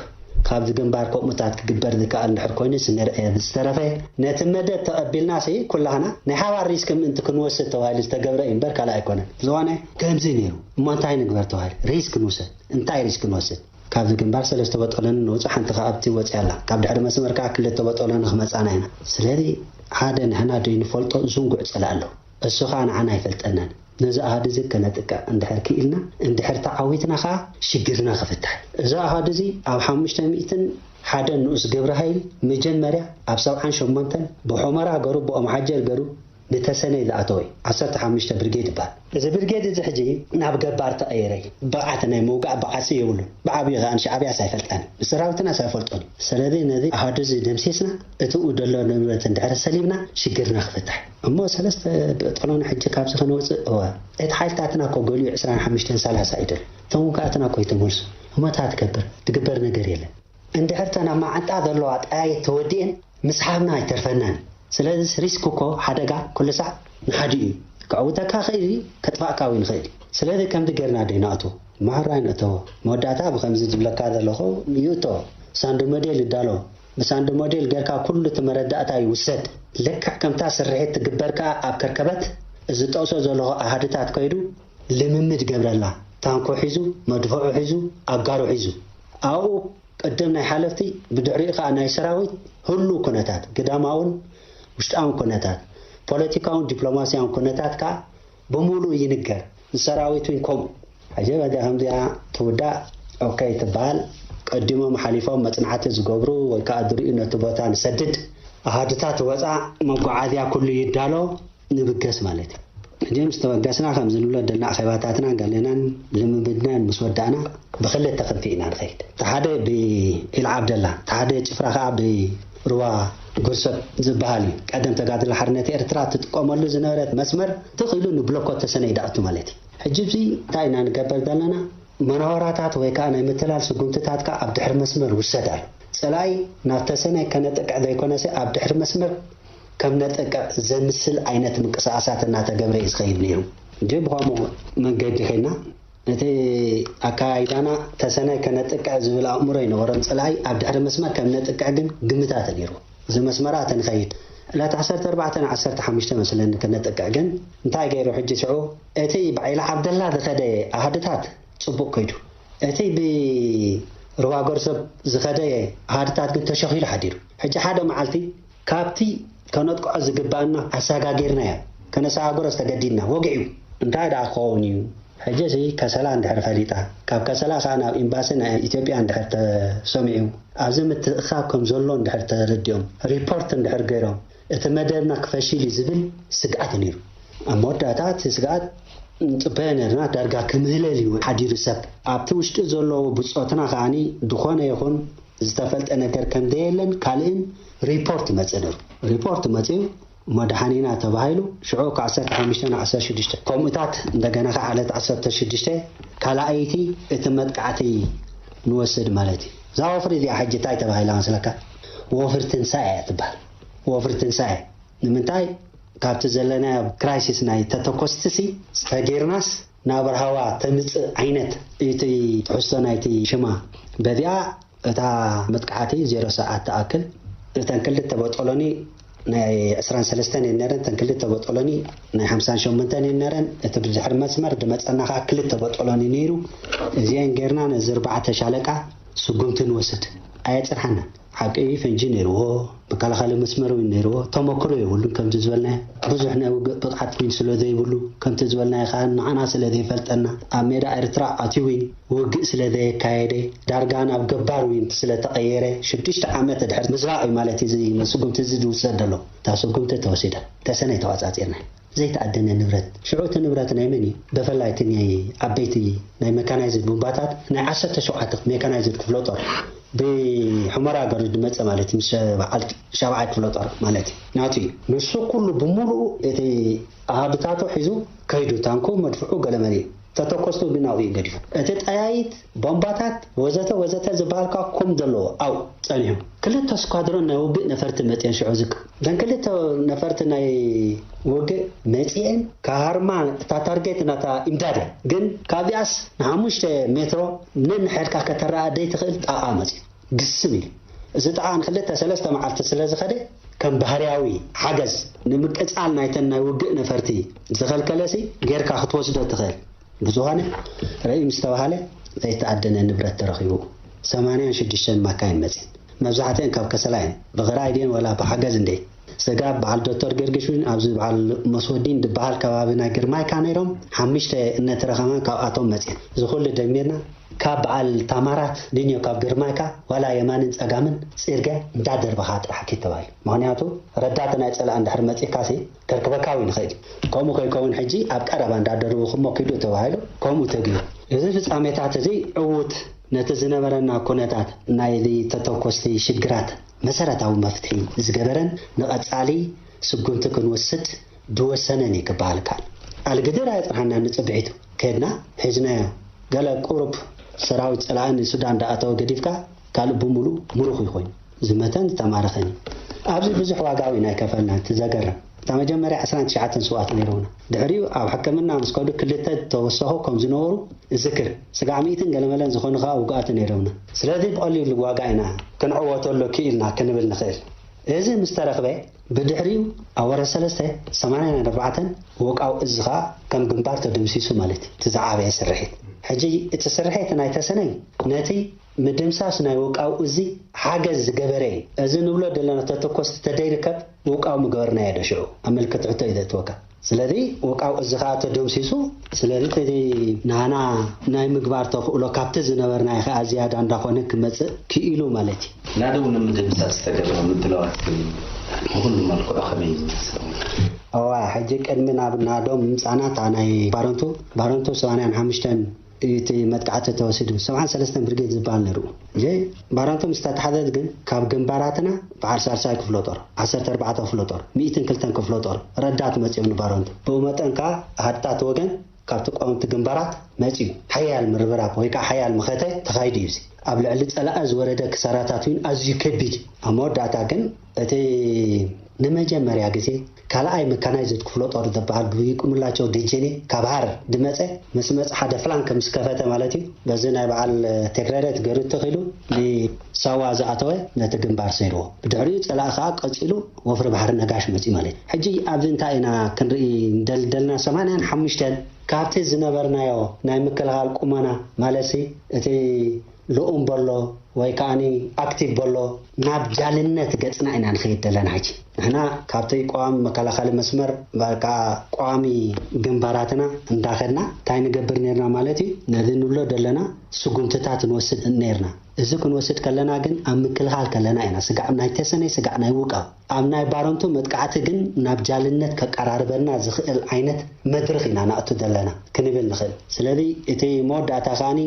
ካብዚ ግንባር ከምኡታት ክግበር ዝከኣል እንድሕር ኮይኑ ሲ ንርአ። ዝተረፈ ነቲ መደብ ተቐቢልና ሲ ኩላህና ናይ ሓባር ሪስክ ምእንቲ ክንወስድ ተባሂሉ ዝተገብረ እዩ እምበር ካልእ ኣይኮነን። ዝኾነ ከምዚ ነይሩ እሞ እንታይ ንግበር ተባሂሉ ሪስክ ንውሰድ። እንታይ ሪስክ ንወስድ? ካብዚ ግንባር ሰለስተ በጠሎኒ ንውጽእ፣ ሓንቲ ከኣ ኣብቲ ወጺኣ ኣላ። ካብ ድሕሪ መስመር ከኣ ክልተ በጠሎኒ ክመጻና ኢና። ስለዚ ሓደ ንሕና ደይንፈልጦ ዝንጉዕ ጸላኢ ኣሎ። እሱ ከኣ ንዓና ኣይፈልጠናን። ነዚ ኣሃዱ እዚ ከነጥቅዕ እንድሕር ክኢልና፣ እንድሕር ተዓዊትና ከኣ ሽግርና ክፍታሕ። እዚ ኣሃዱ እዚ ኣብ ሓሙሽተ ሚእትን ሓደን ንኡስ ግብረ ሃይል መጀመርያ ኣብ ሰብዓን ሸሞንተን ብሑመራ ገሩ ብኦምሓጀር ገሩ ንተሰነይ ዝኣተወ እዩ። ዓሰርተ ሓሙሽተ ብርጌድ ይበሃል። እዚ ብርጌድ እዚ ሕጂ ናብ ገባር ተቐየረ እዩ። ብቕዓት ናይ ምውጋእ ብዓሲ የብሉን። ብዓብዩ ከኣ ንሻዕብያስ ኣይፈልጠን። ንሰራዊትናስ ኣይፈልጦን እዩ። ስለዚ ነዚ ኣሃዱ እዚ ደምሲስና እትኡ ዘሎ ንብረት እንድሕር ሰሊብና ሽግርና ክፍታሕ። እሞ ሰለስተ በጠሎኒ ሕጂ ካብዚ ከነውፅእ እወ። እቲ ሓይልታትና እኮ ገሊኡ ዕስራን ሓሙሽተን ሰላሳ እዩ ዘሎ። እቶም ውግኣትና እኮ ይተመልሱ። እሞ እንታይ ትገብር? ትግበር ነገር የለን። እንድሕር ተን ኣብ መዓንጣ ዘለዋ ጠያይት ተወዲኤን ምስሓብና ኣይተርፈናን። ስለዚ ሪስክ እኮ ሓደጋ ኩሉ ሳዕ ንሓዲኡ እዩ። ክዕውተካ ይኽእል እዩ፣ ከጥፋእካ እውን ይኽእል እዩ። ስለዚ ከምዚ ጌርና ዶ ይንኣትዎ? ማራ ይንእተዎ። መወዳእታ ብኸምዚ ዝብለካ ዘለኹ ይእቶ። ሳንዲ ሞዴል ይዳሎ። ብሳንዲ ሞዴል ጌርካ ኩሉ እቲ መረዳእታ ይውሰድ። ልክዕ ከምታ ስርሒት ትግበር ከኣ ኣብ ከርከበት እዚ ጠቕሶ ዘለኹ ኣሃድታት ከይዱ ልምምድ ገብረላ። ታንኮ ሒዙ፣ መድፍዑ ሒዙ፣ ኣጋሩ ሒዙ። ኣብኡ ቅድም ናይ ሓለፍቲ፣ ብድሕሪኡ ከኣ ናይ ሰራዊት ህሉው ኩነታት፣ ግዳማውን ውሽጣውን ኩነታት፣ ፖለቲካውን ዲፕሎማስያውን ኩነታት ከኣ ብምሉኡ ይንገር። ንሰራዊት እውን ከምኡ። ሕጂ በዚኣ ከምዚኣ ትውዳእ ኦኬ ትበሃል። ቀዲሞም ሓሊፎም መጽናዕቲ ዝገብሩ ወይ ከኣ ዝርእዩ ነቲ ቦታ ንሰድድ ኣሃዱታት ወጻ መጓዓዝያ ኩሉ ይዳሎ ንብገስ ማለት እዩ። ሕጂ ምስ ተበገስና ከምዚ ንብሎ ደልና ኣኼባታትና ገሌናን ልምምድናን ምስ ወዳእና ብክልተ ክንፊ ኢና ንኸይድ። እቲ ሓደ ብኢል ዓብደላ፣ እቲ ሓደ ጭፍራ ከኣ ብሩባ ጎርሰብ ዝበሃል እዩ። ቀደም ተጋድሎ ሓርነት ኤርትራ ትጥቀመሉ ዝነበረት መስመር ትኽእሉ ንብሎኮ ተሰነይ ደኣቱ ማለት እዩ። ሕጂ እዚ እንታይ ኢና ንገበር ዘለና? መናወራታት ወይ ከኣ ናይ ምትላል ስጉምትታትካ ኣብ ድሕሪ መስመር ውሰድ ኣሎ። ጸላኢ ናብ ተሰነይ ከነጥቅዕ ዘይኮነሲ ኣብ ድሕሪ መስመር ከም ነጥቅዕ ዘምስል ዓይነት ምንቅስቃሳት እናተገብረ እዩ ዝኸይድ ነይሩ። እንጂ ብኸምኡ መንገዲ ኸይና እቲ ኣካያይዳና ተሰነይ ከነጥቅዕ ዝብል ኣእምሮ ይነበሮም። ጸላኢ ኣብ ድሕሪ መስመር ከም ነጥቅዕ ግን ግምታት ነይሩ። እዚ መስመራ ተንኸይድ ዕለት ዓሰርተ ኣርባዕተ ን ዓሰርተ ሓሙሽተ መስለኒ ክነጥቅዕ ግን እንታይ ገይሩ ሕጂ ሽዑ እቲ ብዓይሊ ዓብደላ ዝኸደ ኣሃድታት ጽቡቕ ከይዱ። እቲ ብሩባ ጎርሰብ ዝኸደ ኣሃድታት ግን ተሸኺሉ ሓዲሩ። ሕጂ ሓደ መዓልቲ ካብቲ ከነጥቅዖ ዝግባኣና ኣሰጋጊርናዮ። ከነሰጋግሮስ ተገዲድና። ወግዒ እዩ። እንታይ ደኣ ክኸውን እዩ? ሕጂ እዚ ከሰላ እንድሕር ፈሊጣ፣ ካብ ከሰላ ከኣ ናብ ኤምባሲ ናይ ኢትዮጵያ እንድሕር ተሰሚዑ፣ ኣብዚ ምትእኽኻብ ከም ዘሎ እንድሕር ተረዲኦም፣ ሪፖርት እንድሕር ገይሮም፣ እቲ መደብና ክፈሽል እዩ ዝብል ስግኣት ነይሩ። ኣብ መወዳእታ እቲ ስግኣት ንጽበዮ ነርና፣ ዳርጋ ክምህለል እዩ ሓዲሩ ሰብ። ኣብቲ ውሽጢ ዘለዉ ብጾትና ከኣኒ ዝኾነ ይኹን ዝተፈልጠ ነገር ከም ዘየለን ካልእን ሪፖርት መጽእ ነይሩ። ሪፖርት መጽኡ መድሓኒና ተባሂሉ ሽዑ ካብ ዓሰርተ ሓሙሽተ ን ዓሰርተ ሽዱሽተ ከምኡታት እንደገና ከዓ ዕለት ዓሰርተ ሽዱሽተ ካልኣይቲ እቲ መጥቃዕቲ ንወስድ ማለት እዩ። እዛ ወፍሪ እዚኣ ሕጂ እንታይ ተባሂላ መስለካ? ወፍሪ ትንሳኤ እያ ትበሃል። ወፍሪ ትንሳኤ ንምንታይ? ካብቲ ዘለናዮ ክራይሲስ ናይ ተተኮስቲ ሲ ተጌርናስ ናብ ራህዋ ተምጽእ ዓይነት እቲ ትሕዝቶ ናይቲ ሽማ በዚኣ እታ መጥቃዕቲ ዜሮ ሰዓት ትኣክል እተን ክልተ ቦጦሎኒ ናይ ዕስራን ሰለስተን እየን ነረን፣ እተን ክልተ ቦጦሎኒ ናይ ሓምሳን ሸሞንተን እየን ነረን። እቲ ብድሕሪ መስመር ዝመጸና ከኣ ክልተ ቦጦሎኒ ነይሩ። እዚአን ጌርና ነዚ ኣርባዕተ ሻለቃ ስጉምቲ ንወስድ። ኣየጽንሓናን። ሓቂ እዩ፣ ፈንጂ ነይርዎ፣ መከላኸሊ መስመር እውን ነይርዎ። ተመክሮ የብሉን። ከምቲ ዝበልናዮ ብዙሕ ናይ ውግእ ብቕዓት እውን ስለ ዘይብሉ፣ ከምቲ ዝበልናዮ ከኣ ንዓና ስለ ዘይፈልጠና፣ ኣብ ሜዳ ኤርትራ ኣትዩ እውን ውግእ ስለ ዘየካየደ፣ ዳርጋ ናብ ገባር እውን ስለ ተቐየረ፣ ሽዱሽተ ዓመት ድሕሪ ምዝራቕ እዩ ማለት እዩ እዚ ስጉምቲ እዚ ዝውሰድ ዘሎ። እታ ስጉምቲ ተወሲዳ፣ ተሰነይ ተቋጻጺርና። ዘይተኣደነ ንብረት። ሽዑ እቲ ንብረት ናይ መን እዩ? ብፍላይ እቲ ናይ ዓበይቲ ናይ መካናይዝድ ቡምባታት ናይ ዓሰርተ ሸውዓተ ሜካናይዝድ ክፍለ ጦር ብሑመራ ገሩ ዝመጸ ማለት እዩ። ምስ በዓል ሻብዓይ ክፍለ ጦር ማለት እዩ። ናቱ እዩ። ንሱ ኩሉ ብምሉኡ እቲ ኣሃዱታቱ ሒዙ ከይዱ ታንኩ መድፍዑ ገለመለ እዩ። ተተኮስቱ ግን ኣብኡ እዩ ገዲፉ። እቲ ጠያይት ቦምባታት ወዘተ ወዘተ ዝበሃል ከኣ ከም ዘለዎ ኣብኡ ጸኒሑ። ክልተ ስኳድሮን ናይ ውግእ ነፈርቲ መጺአን ሽዑ ዝክ-፣ እተን ክልተ ነፈርቲ ናይ ውግእ መጺአን ክሃርማ እታ ታርጌት ናታ ኢምዳድ እያ። ግን ካብዚኣስ ንሓሙሽተ ሜትሮ ነንሕድካ ከተረኣ ዘይትኽእል ጣቓ መጺኡ ግስም ኢሉ። እዚ ጣቓ ንክልተ ሰለስተ መዓልቲ ስለ ዝኸደ ከም ባህርያዊ ሓገዝ ንምቅጻል ናይተን ናይ ውግእ ነፈርቲ ዝኸልከለሲ ጌርካ ክትወስዶ ትኽእል። ብዝኾነ ርእዩ ምስ ተባህለ ዘይተኣደነ ንብረት ተረኺቡ። ሰማንያን ሽዱሽተን ማካይን መጺአን። መብዛሕትአን ካብ ከሰላ እየን። ብኽራይ ድየን ዋላ ብሓገዝ እንዴ? ስጋብ በዓል ዶክተር ጊዮርጊስ እውን ኣብዚ በዓል መስወዲን ዝበሃል ከባቢ ናይ ግርማይካ ነይሮም። ሓሙሽተ እነተረኸማን ካብኣቶም መጺአን። እዚ ኩሉ ደሚርና ካብ በዓል ታማራት ድንዮ ካብ ግርማይካ ዋላ የማንን ጸጋምን ጽርግያ እንዳደርበኻ ጥራሕ ኪድ ተባሂሉ። ምኽንያቱ ረዳት ናይ ጸላእ እንድሕር መጺእካሲ ከርክበካ እውን ይኽእል እዩ። ከምኡ ከይከውን ሕጂ ኣብ ቀረባ እንዳደርብኹሞ ኪዱ ተባሂሉ ከምኡ ተገይሩ። እዚ ፍጻሜታት እዚ ዕዉት ነቲ ዝነበረና ኩነታት ናይዚ ተተኮስቲ ሽግራት መሰረታዊ መፍትሒ ዝገበረን ንቐጻሊ ስጉምቲ ክንወስድ ዝወሰነን እዩ ክበሃል ይከኣል። ኣልግድር ኣየጽንሓናን ንጽብሒቱ። ከድና ሒዝናዮ። ገለ ቁሩብ ሰራዊት ጸላኢ ንሱዳን እንዳኣተወ ገዲፍካ ካልእ ብምሉእ ምሩኽ እዩ ኮይኑ። ዝመተን ዝተማረኸን እዩ። ኣብዚ ብዙሕ ዋጋ እውን ኣይከፈልናን። እቲ ዘገርም እታ መጀመርያ ዕስራን ትሽዓተን ስውኣት ነይረውና። ድሕሪኡ ኣብ ሕክምና ምስ ከዱ ክልተ ተወሰኹ ከም ዝነበሩ እዝክር። ስጋዕ ሚእትን ገለመለን ዝኾኑ ከኣ ውጉኣት ነይረውና። ስለዚ ብቐሊሉ ዋጋ ኢና ክንዕወተሉ ክኢልና ክንብል ንኽእል። እዚ ምስ ተረኽበ፣ ብድሕሪኡ ኣብ ወርሒ ሰለስተ ሰማንያን ኣርባዕተን ወቃው እዚ ኸኣ ከም ግንባር ተደምሲሱ ማለት እዩ። እቲ ዝዓበየ ስርሒት። ሕጂ እቲ ስርሒት ናይ ተሰነይ ነቲ ምድምሳስ ናይ ወቃው እዚ ሓገዝ ዝገበረ እዩ። እዚ ንብሎ ዘለና ተተኮስቲ ተደይርከብ ወቃው ምገበርናዮ ዶ ሽዑ ኣብ ምልክት ሕቶ እዩ ዘእትወካ። ስለዚ ወቃው እዚ ኸኣ ተደምሲሱ። ስለዚ እቲ ናና ናይ ምግባር ተኽእሎ ካብቲ ዝነበርናዮ ኸኣ ዝያዳ እንዳኾነ ክመጽእ ክኢሉ ማለት እዩ። ናደው ንምድምሳስ ዝተገብረ ምድላዋት ግን ብኹሉ መልክዑ ከመይ እዩ ዝመስል? እዋ፣ ሕጂ ቅድሚ ናብ ናደው ምምጻና እታ ናይ ባረንቱ፣ ባረንቱ ሰማንያን ሓሙሽተን እዩ እቲ መጥቃዕቲ ተወሲዱ። ሰብዓን ሰለስተን ብርጌድ ዝበሃል ነይሩ። እጂ ባረንቱ ምስ ተታሕዘት ግን ካብ ግንባራትና በዓል ሳልሳይ ክፍለ ጦር፣ ዓሰርተ ኣርባዕተ ክፍለ ጦር፣ ሚእትን ክልተን ክፍለ ጦር ረዳት መጺኦም ንባረንቱ። ብኡ መጠን ከኣ ሃድታት ወገን ካብቲ ቀወምቲ ግንባራት መጺኡ ሓያል ምርብራብ ወይ ከኣ ሓያል መኸተ ተኻይዱ እዩ። እዚ ኣብ ልዕሊ ጸላኢ ዝወረደ ክሳራታት እውን ኣዝዩ ከቢድ እዩ። ኣብ መወዳእታ ግን እቲ ንመጀመርያ ግዜ ካልኣይ መካናይዝድ ክፍለ ጦር ዝበሃል ብይቁምላቸው ደጀኔ ካብ ሃረር ዝመጸ ምስ መጽ ሓደ ፍላንክ ምስ ከፈተ ማለት እዩ። በዚ ናይ በዓል ቴክረረት ገይሩ ተኺሉ ንሳዋ ዝኣተወ ነቲ ግንባር ሰይርዎ። ብድሕሪኡ ጸላኢ ከኣ ቀጺሉ ወፍሪ ባሕሪ ነጋሽ መጺኡ ማለት እዩ። ሕጂ ኣብዚ እንታይ ኢና ክንርኢ እንደል ደልና ሰማንያን ሓሙሽተን ካብቲ ዝነበርናዮ ናይ ምክልኻል ቁመና ማለትሲ እቲ ልኡም በሎ ወይ ከኣኒ ኣክቲቭ በሎ ናብ ጃልነት ገጽና ኢና ንኸይድ ዘለና። ሕጂ ንሕና ካብቲ ቀዋሚ መከላኸሊ መስመር በቃ ቀዋሚ ግንባራትና እንዳኸድና እንታይ ንገብር ነርና ማለት እዩ? ነዚ ንብሎ ዘለና ስጉምትታት ንወስድ ነርና። እዚ ክንወስድ ከለና ግን ኣብ ምክልኻል ከለና ኢና። ስጋዕ ናይ ተሰነይ ስጋዕ ናይ ውቃው ኣብ ናይ ባረንቱ መጥቃዕቲ ግን ናብ ጃልነት ከቀራርበና ዝኽእል ዓይነት መድርኽ ኢና ናእቱ ዘለና ክንብል ንኽእል። ስለዚ እቲ መወዳእታ ከኣኒ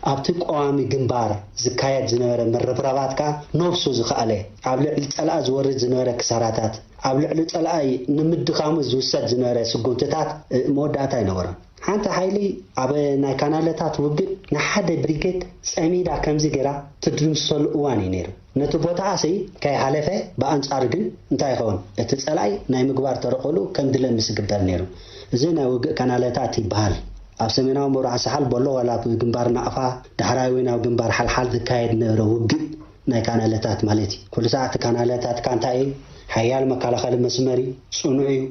ኣብቲ ቀዋሚ ግንባር ዝካየድ ዝነበረ ምርብራባት ከኣ ነብሱ ዝኸኣለ ኣብ ልዕሊ ጸላኢ ዝወርድ ዝነበረ ክሳራታት ኣብ ልዕሊ ጸላኢ ንምድኻሙ ዝውሰድ ዝነበረ ስጉምትታት መወዳእታ ኣይነበሮን። ሓንቲ ሓይሊ ኣብ ናይ ካናለታት ውግእ ንሓደ ብሪጌድ ጸሚዳ ከምዚ ገይራ ትድምስሰሉ እዋን እዩ ነይሩ። ነቲ ቦታኣሲ ከይሓለፈ ብኣንጻሩ ግን እንታይ ይኸውን? እቲ ጸላኢ ናይ ምግባር ተረቆሉ ከም ድለምስ ይግበር ነይሩ። እዚ ናይ ውግእ ካናለታት ይበሃል። ኣብ ሰሜናዊ ምብራቕ ሳሓል ቦሎ ዋላ ኣብ ግንባር ናቕፋ ዳሕራይ ወይ ናብ ግንባር ሓልሓል ዝካየድ ነበረ ውግእ ናይ ካናለታት ማለት እዩ። ኩሉ ሰዓት ካናለታት ካንታ እዩ ሓያል መከላኸሊ መስመር እዩ፣ ጽኑዕ እዩ።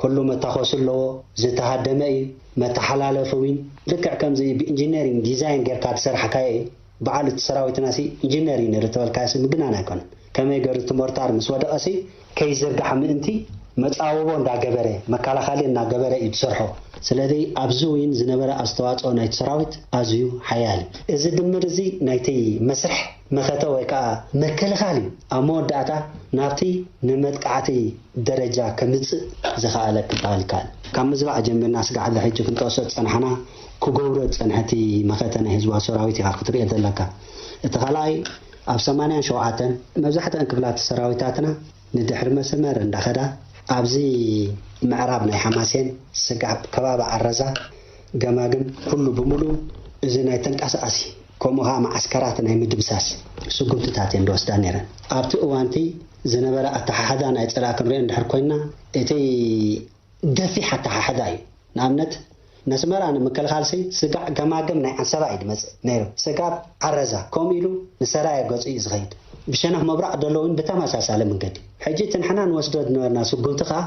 ኩሉ መታኾሲ ኣለዎ፣ ዝተሃደመ እዩ። መተሓላለፊ እውን ልክዕ ከምዚ ብኢንጂነሪንግ ዲዛይን ጌርካ ዝሰርሓካዮ እዩ። በዓል እቲ ሰራዊትና ሲ ኢንጂነር እዩ ነይሩ ተበልካዮ ሲ ምግናን ኣይኮነን። ከመይ ገይሩ እቲ ሞርታር ምስ ወደቐ ሲ ከይዝርጋሕ ምእንቲ መጻወቦ እንዳገበረ መከላኸሊ እናገበረ እዩ ዝሰርሖ። ስለዚ ኣብዚ እውን ዝነበረ ኣስተዋፅኦ ናይቲ ሰራዊት ኣዝዩ ሓያል እዩ። እዚ ድምር እዚ ናይቲ መስርሕ መኸተ ወይ ከዓ ምክልኻል እዩ ኣብ መወዳእታ ናብቲ ንመጥቃዕቲ ደረጃ ከምፅእ ዝኸኣለ ክበሃል ይከኣል። ካብ ምዝባዕ ጀሚርና ስጋዕ ሕጂ ክንጠቕሶ ዝፀናሕና ክገብሮ ዝፀንሐ እቲ መኸተ ናይ ህዝባዊ ሰራዊት ኢኻ ክትርእዮ ዘለካ። እቲ ካልኣይ ኣብ ሰማንያን ሸውዓተን መብዛሕትአን ክፍላት ሰራዊታትና ንድሕሪ መስመር እንዳኸዳ ኣብዚ ምዕራብ ናይ ሓማሴን ስጋብ ከባቢ ዓረዛ ገማግም ኩሉ ብምሉ እዚ ናይ ተንቀሳኣሲ ከምኡ ከዓ መዓስከራት ናይ ምድምሳስ ስጉምትታት እየን ዝወስዳ ነይረን። ኣብቲ እዋንቲ ዝነበረ ኣተሓሕዛ ናይ ጸላኢ ክንሪኦ እንድሕር ኮይንና እቲ ገፊሕ ኣተሓሕዛ እዩ። ንኣብነት ነስመራ ንምክልኻልሲ ስጋዕ ገማግም ናይ ዓንሰባ እዩ ዝመጽእ ነይሩ። ስጋብ ዓረዛ ከምኡ ኢሉ ንሰራየ ገጹ እዩ ዝኸይድ። ብሸነኽ ምብራቕ ዘሎ እውን ብተመሳሳሊ መንገዲ። ሕጂ እቲ ንሕና ንወስዶ ዝነበርና ስጉምቲ ከኣ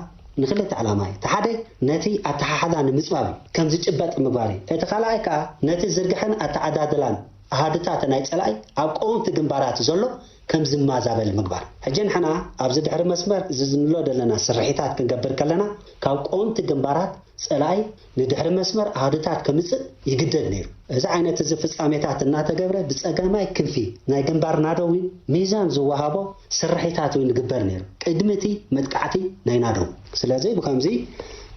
ንክልተ ዕላማ እዩ። እቲ ሓደ ነቲ ኣተሓሕዛ ንምጽባብ እዩ፣ ከም ዝጭበጥ ምግባር እዩ። እቲ ካልኣይ ከኣ ነቲ ዝርግሐን ኣተዓዳድላን ኣሃዱታት ናይ ጸላኢ ኣብ ቀወምቲ ግንባራት ዘሎ ከም ዝማዛበል ምግባር። ሕጂ ንሕና ኣብዚ ድሕሪ መስመር እዚ ዝንብሎ ዘለና ስርሒታት ክንገብር ከለና ካብ ቀወምቲ ግንባራት ጸላኢ ንድሕሪ መስመር ኣሃዱታት ከምጽእ ይግደድ ነይሩ። እዚ ዓይነት እዚ ፍጻሜታት እናተገብረ ብጸጋማይ ክንፊ ናይ ግንባር ናደው ሚዛን ዝወሃቦ ስርሒታት እውን ይግበር ነይሩ ቅድሚ እቲ መጥቃዕቲ ናይ ናደው። ስለዚ ብከምዚ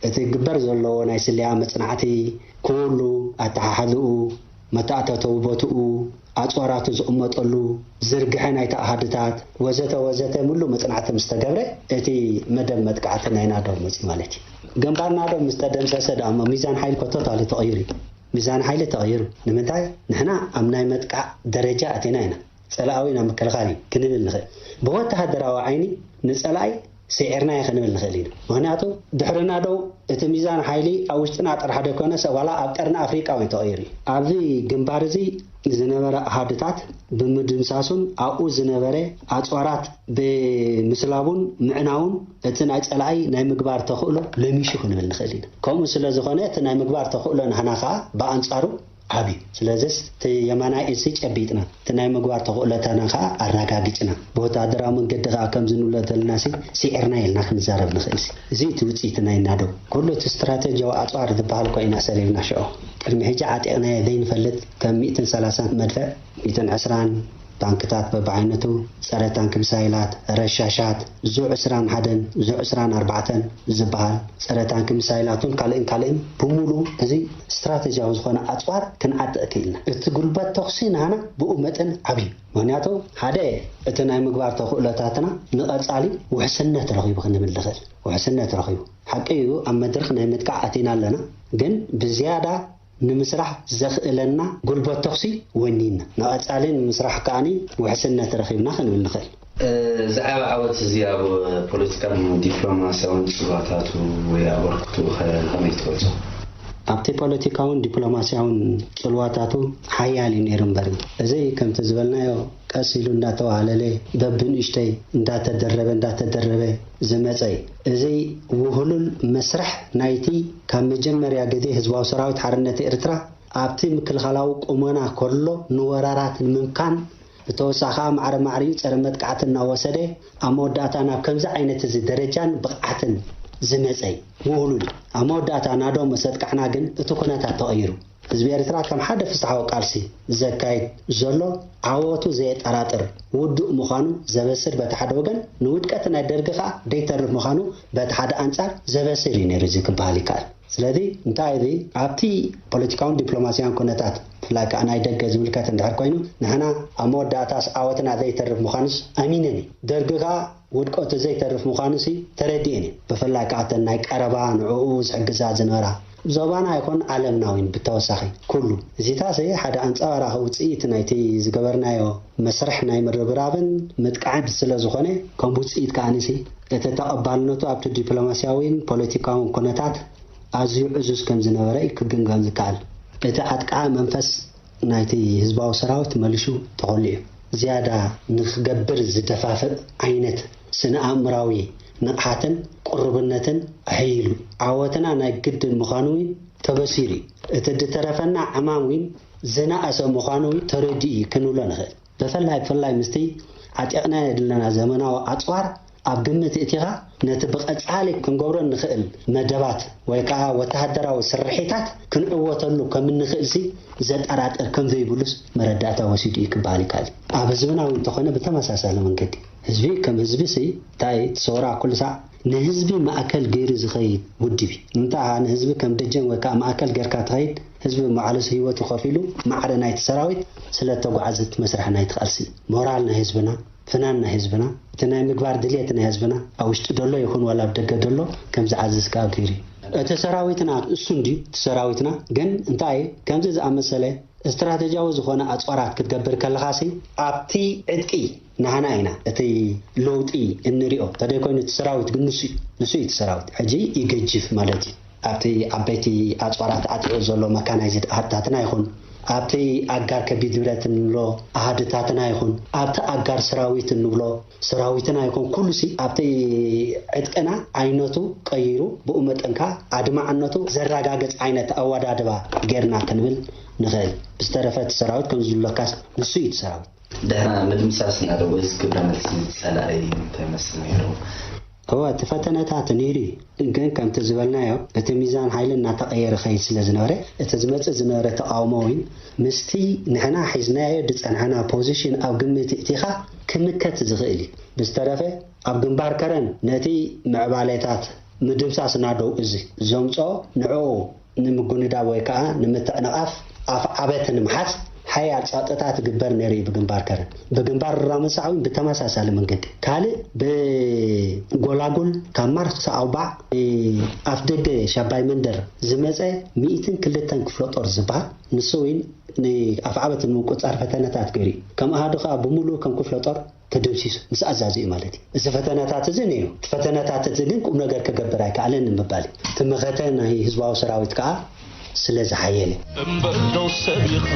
እቲ ግበር ዘለዎ ናይ ስለያ መጽናዕቲ ኩሉ ኣተሓሕዝኡ፣ መተኣታተዊ ቦትኡ፣ ኣጽዋራቱ ዝቕመጠሉ፣ ዝርግሐ ናይቲ ኣሃዱታት ወዘተ ወዘተ ምሉእ መጽናዕቲ ምስ ተገብረ እቲ መደብ መጥቃዕቲ ናይ ናደው መጽዩ ማለት እዩ። ግንባር ናደው ምስ ተደምሰሰ ደኣ እሞ ሚዛን ሓይሊ ኮ ቶታሊ ተቐይሩ እዩ። ሚዛን ሓይሊ ተቐይሩ። ንምንታይ? ንሕና ኣብ ናይ መጥቃዕ ደረጃ ኣቲና ኢና። ጸላኣዊ ናብ ምክልኻል እዩ ክንብል ንኽእል። ብወተሃደራዊ ዓይኒ ንጸላኢ ስዒርናዮ ክንብል ንኽእል ኢና። ምኽንያቱ ድሕሪ ናደው እቲ ሚዛን ሓይሊ ኣብ ውሽጥና ጥራሕ ደይኮነስ ዋላ ኣብ ቀርኒ ኣፍሪቃ እውን ተቐይሩ እዩ። ኣብዚ ግንባር እዚ ዝነበረ ኣሃዱታት ብምድምሳሱን ኣብኡ ዝነበረ ኣፅዋራት ብምስላቡን ምዕናውን እቲ ናይ ፀላኢ ናይ ምግባር ተኽእሎ ለሚሹ ክንብል ንኽእል ኢና። ከምኡ ስለ ዝኾነ እቲ ናይ ምግባር ተኽእሎ ናህና ከዓ ብኣንፃሩ ዓብዩ። ስለዚስ እቲ የማናይ እሲ ጨቢጥና፣ እቲ ናይ ምግባር ተኽእሎታና ከዓ ኣረጋጊፅና፣ ብወታደራዊ መንገዲ ከዓ ከምዚ ንብሎ ዘለና ሲ ስዒርና ኢልና ክንዛረብ ንኽእል ሲ። እዚ እቲ ውፅኢት ናይ ናደው ኩሉ እቲ ስትራቴጂያዊ ኣፅዋር ዝበሃል ኮይና ሰሪርና ሽዑ። ቅድሚ ሕጂ ዓጢቕናዮ ዘይንፈልጥ ከም ሚእትን ሰላሳን መድፍዕ፣ ሚእትን ዕስራን ታንክታት በብዓይነቱ፣ ጸረ ታንክ ሚሳይላት፣ ረሻሻት፣ ዙ ዕስራን ሓደን ዙ ዕስራን ኣርባዕተን ዝበሃል ጸረ ታንክ ሚሳይላቱን ካልእን ካልእን ብምሉኡ እዚ ስትራቴጂያዊ ዝኾነ ኣጽዋር ክንዓጥቕ ክኢልና። እቲ ጉልበት ተኹሲ ናህና ብኡ መጠን ዓብዩ። ምኽንያቱ ሓደ እቲ ናይ ምግባር ተኽእሎታትና ንቐጻሊ ውሕስነት ረኺቡ ክንብል ንኽእል። ውሕስነት ረኺቡ። ሓቂ እዩ ኣብ መድረኽ ናይ ምጥቃዕ ኣቲና ኣለና፣ ግን ብዝያዳ ንምስራሕ ዘኽእለና ጉልበት ተኹሲ ወኒና ንቐጻሊ ንምስራሕ ከኣኒ ውሕስነት ረኺብና ክንብል ንኽእል። እዚ ዓቢ ዓወት እዚ ኣብ ፖለቲካን ዲፕሎማስያውን ጽልዋታቱ ወይ ኣበርክትኡ ከ ከመይ ትገልጾ? ኣብቲ ፖለቲካውን ዲፕሎማስያውን ጽልዋታቱ ሓያል እዩ ነይሩ እምበር፣ እዚ ከምቲ ዝበልናዮ ቀስ ኢሉ እንዳተዋህለለ በብንእሽተይ እንዳተደረበ እንዳተደረበ ዝመጸ እዩ። እዚ ውህሉል መስርሕ ናይቲ ካብ መጀመርያ ግዜ ህዝባዊ ሰራዊት ሓርነት ኤርትራ ኣብቲ ምክልኻላዊ ቁመና ከሎ ንወራራት ንምምካን ብተወሳኺ ከዓ ማዕረ ማዕሪኡ ጸረ መጥቃዕቲ እናወሰደ ኣብ መወዳእታ ናብ ከምዚ ዓይነት እዚ ደረጃን ብቕዓትን ዝመጸ እዩ። ውህሉል እዩ። ኣብ መወዳእታ ናዶ ምስ ኣጥቃዕና ግን እቲ ኩነታት ተቐይሩ። ህዝቢ ኤርትራ ከም ሓደ ፍትሓዊ ቃልሲ ዘካይድ ዘሎ ዓወቱ ዘየጠራጥር ውዱእ ምዃኑ ዘበስር በቲ ሓደ ወገን፣ ንውድቀት ናይ ደርጊ ከኣ ደይተርፍ ምዃኑ በቲ ሓደ ኣንጻር ዘበስር እዩ ነይሩ እዚ ክበሃል ይከኣል። ስለዚ እንታይ እዚ ኣብቲ ፖለቲካውን ዲፕሎማስያውን ኩነታት ብፍላይ ከኣ ናይ ደገ ዝምልከት እንድሕር ኮይኑ ንሕና ኣብ መወዳእታስ ዓወትና ዘይተርፍ ምዃኑስ ኣሚነን እዩ። ደርጊ ከኣ ውድቀቱ ዘይተርፍ ምዃኑሲ ተረዲኤን እየ። ብፍላይ ከኣ እተን ናይ ቀረባ ንዕኡ ዝሕግዛ ዝነበራ ዞባና ኣይኮን ዓለምና እውን ብተወሳኺ ኩሉ እዚታሲ ሓደ ኣንጸባራኺ ውጽኢት ናይቲ ዝገበርናዮ መስርሕ ናይ ምርብራብን ምጥቃዕን ስለ ዝኾነ ከም ውጽኢት ከኣንሲ እቲ ተቐባልነቱ ኣብቲ ዲፕሎማስያዊን ፖለቲካውን ኩነታት ኣዝዩ ዕዙዝ ከም ዝነበረ እዩ ክግምገም ዝከኣል። እቲ ኣጥቃዓ መንፈስ ናይቲ ህዝባዊ ሰራዊት መሊሹ ተኾሊዑ። ዝያዳ ንኽገብር ዝደፋፍእ ዓይነት ስነ ኣእምራዊ ንቕሓትን ቅሩብነትን ኣሕይሉ። ዓወትና ናይ ግድን ምዃኑ እውን ተበሲሩ እዩ። እቲ ድተረፈና ዕማም እውን ዝነኣሰ ምዃኑ እውን ተረዲኡ እዩ ክንብሎ ንኽእል። ብፍላይ ብፍላይ ምስቲ ዓጢቕናዮ ዘለና ዘመናዊ ኣጽዋር ኣብ ግምት እቲኻ ነቲ ብቐጻሊ ክንገብሮ እንኽእል መደባት ወይ ከኣ ወተሃደራዊ ስርሒታት ክንዕወተሉ ከም እንኽእልሲ ዘጠራጥር ከም ዘይብሉስ መረዳእታ ወሲዱ እዩ ክበሃል ይከኣል። ኣብ ህዝብና እውን እንተኾነ ብተመሳሳሊ መንገዲ ህዝቢ ከም ህዝቢሲ እንታይ እቲ ሰውራ ኩሉ ሳዕ ንህዝቢ ማእከል ገይሩ ዝኸይድ ውድብ እዩ። እንተ ንህዝቢ ከም ደጀን ወይ ከኣ ማእከል ጌርካ ትኸይድ ህዝቢ መዓልስ ህይወቱ ከፊሉ ማዕረ ናይቲ ሰራዊት ስለ እተጓዓዘት መስርሕ ናይቲ ቃልሲ ሞራል ናይ ህዝብና ፍናን ናይ ህዝብና፣ እቲ ናይ ምግባር ድልየት ናይ ህዝብና፣ ኣብ ውሽጢ ደሎ ይኹን ዋላ ኣብ ደገ ደሎ፣ ከም ዝዓዝዝ ከኣ ገይሩ እዩ። እቲ ሰራዊትና እሱ እንድዩ፣ እቲ ሰራዊትና ግን እንታይ ከምዚ ዝኣመሰለ ስትራተጂያዊ ዝኾነ ኣጽዋራት ክትገብር ከለኻሲ፣ ኣብቲ ዕጥቂ ናህና ኢና እቲ ለውጢ እንሪኦ። እንተደይኮይኑ እቲ ሰራዊት ግን ንሱ እዩ፣ ንሱ እዩ እቲ ሰራዊት። ሕጂ ይገጅፍ ማለት እዩ። ኣብቲ ዓበይቲ ኣጽዋራት ዓጢቑ ዘሎ መካናይዝድ ኣሃድታትና ይኹን፣ ኣብቲ ኣጋር ከቢድ ንብረት እንብሎ ኣሃድታትና ይኹን፣ ኣብቲ ኣጋር ሰራዊት እንብሎ ሰራዊትና ይኹን፣ ኩሉሲ ኣብቲ ዕጥቅና ዓይነቱ ቀይሩ፣ ብኡ መጠን ከኣ ኣድማዕነቱ ዘረጋግጽ ዓይነት ኣወዳድባ ጌርና ክንብል ንኽእል። ብዝተረፈ እቲ ሰራዊት ከም ዝብለካስ ንሱ እዩ እቲ ሰራዊት። ድሕሪ ምድምሳስ ናደው እዚ ግብረ መልሲ ጸላኢ እንታይ ይመስል ነይሩ? እወ፣ እቲ ፈተነታት ነይሩ እዩ። ግን ከምቲ ዝበልናዮ፣ እቲ ሚዛን ሓይሊ እናተቐየረ ይኸይድ ስለ ዝነበረ፣ እቲ ዝመጽእ ዝነበረ ተቓውሞ እውን ምስቲ ንሕና ሒዝናዮ ዝጸናሕና ፖዚሽን ኣብ ግምት እቲኻ ክምከት ዝኽእል እዩ። ብዝተረፈ፣ ኣብ ግንባር ከረን ነቲ ምዕባሌታት ምድምሳስ ናደው እዚ ዘምጽኦ ንዕኡ ንምጉንዳብ ወይ ከኣ ንምትዕንቓፍ ኣፍዓበት ንምሓዝ ሓያል ጸቕጥታት ይግበር ነይሩ እዩ ብግንባር ከረን። ብግንባር ራመሳዕ እውን ብተመሳሳሊ መንገዲ። ካልእ ብጎላጉል ካብ ማርስ ክሳብ ኣውባዕ ኣፍ ደገ ሻባይ መንደር ዝመጸ ሚእትን ክልተን ክፍለ ጦር ዝበሃል ንሱ እውን ንኣፍዓበት ንምቁጻር ፈተነታት ገይሩ እዩ። ከም ኣሃዱ ከኣ ብምሉኡ ከም ክፍለ ጦር ተደምሲሱ ምስ ኣዛዚኡ ማለት እዩ። እዚ ፈተነታት እዚ ነይሩ። እቲ ፈተነታት እዚ ግን ቁም ነገር ክገብር ኣይከኣለን ንምባል እዩ። እቲ መኸተ ናይ ህዝባዊ ሰራዊት ከዓ ስለ ዝሓየለ። እምበር ዶ ሰብ ኢኻ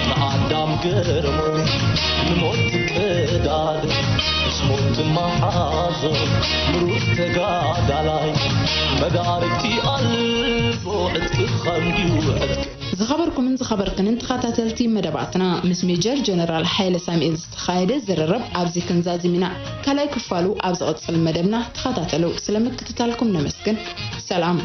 ንኣዳም ገርሞ ንሞት ትቀዳደ ምስ ሞት ትመሓዞ ምሩፅ ተጋዳላይ መዳርግቲ ኣልቦ ዕጥቅኻ እንድዩ ዕጥቂ። ዝኸበርኩምን ዝኸበርክንን ተኸታተልቲ መደባትና፣ ምስ ሜጀር ጀነራል ሓይለ ሳሙኤል ዝተኻየደ ዝርርብ ኣብዚ ክንዛዝም ኢና። ካልኣይ ክፋሉ ኣብ ዝቕጽል መደብና ተኸታተሉ። ስለ ምክትታልኩም ነመስግን። ሰላም።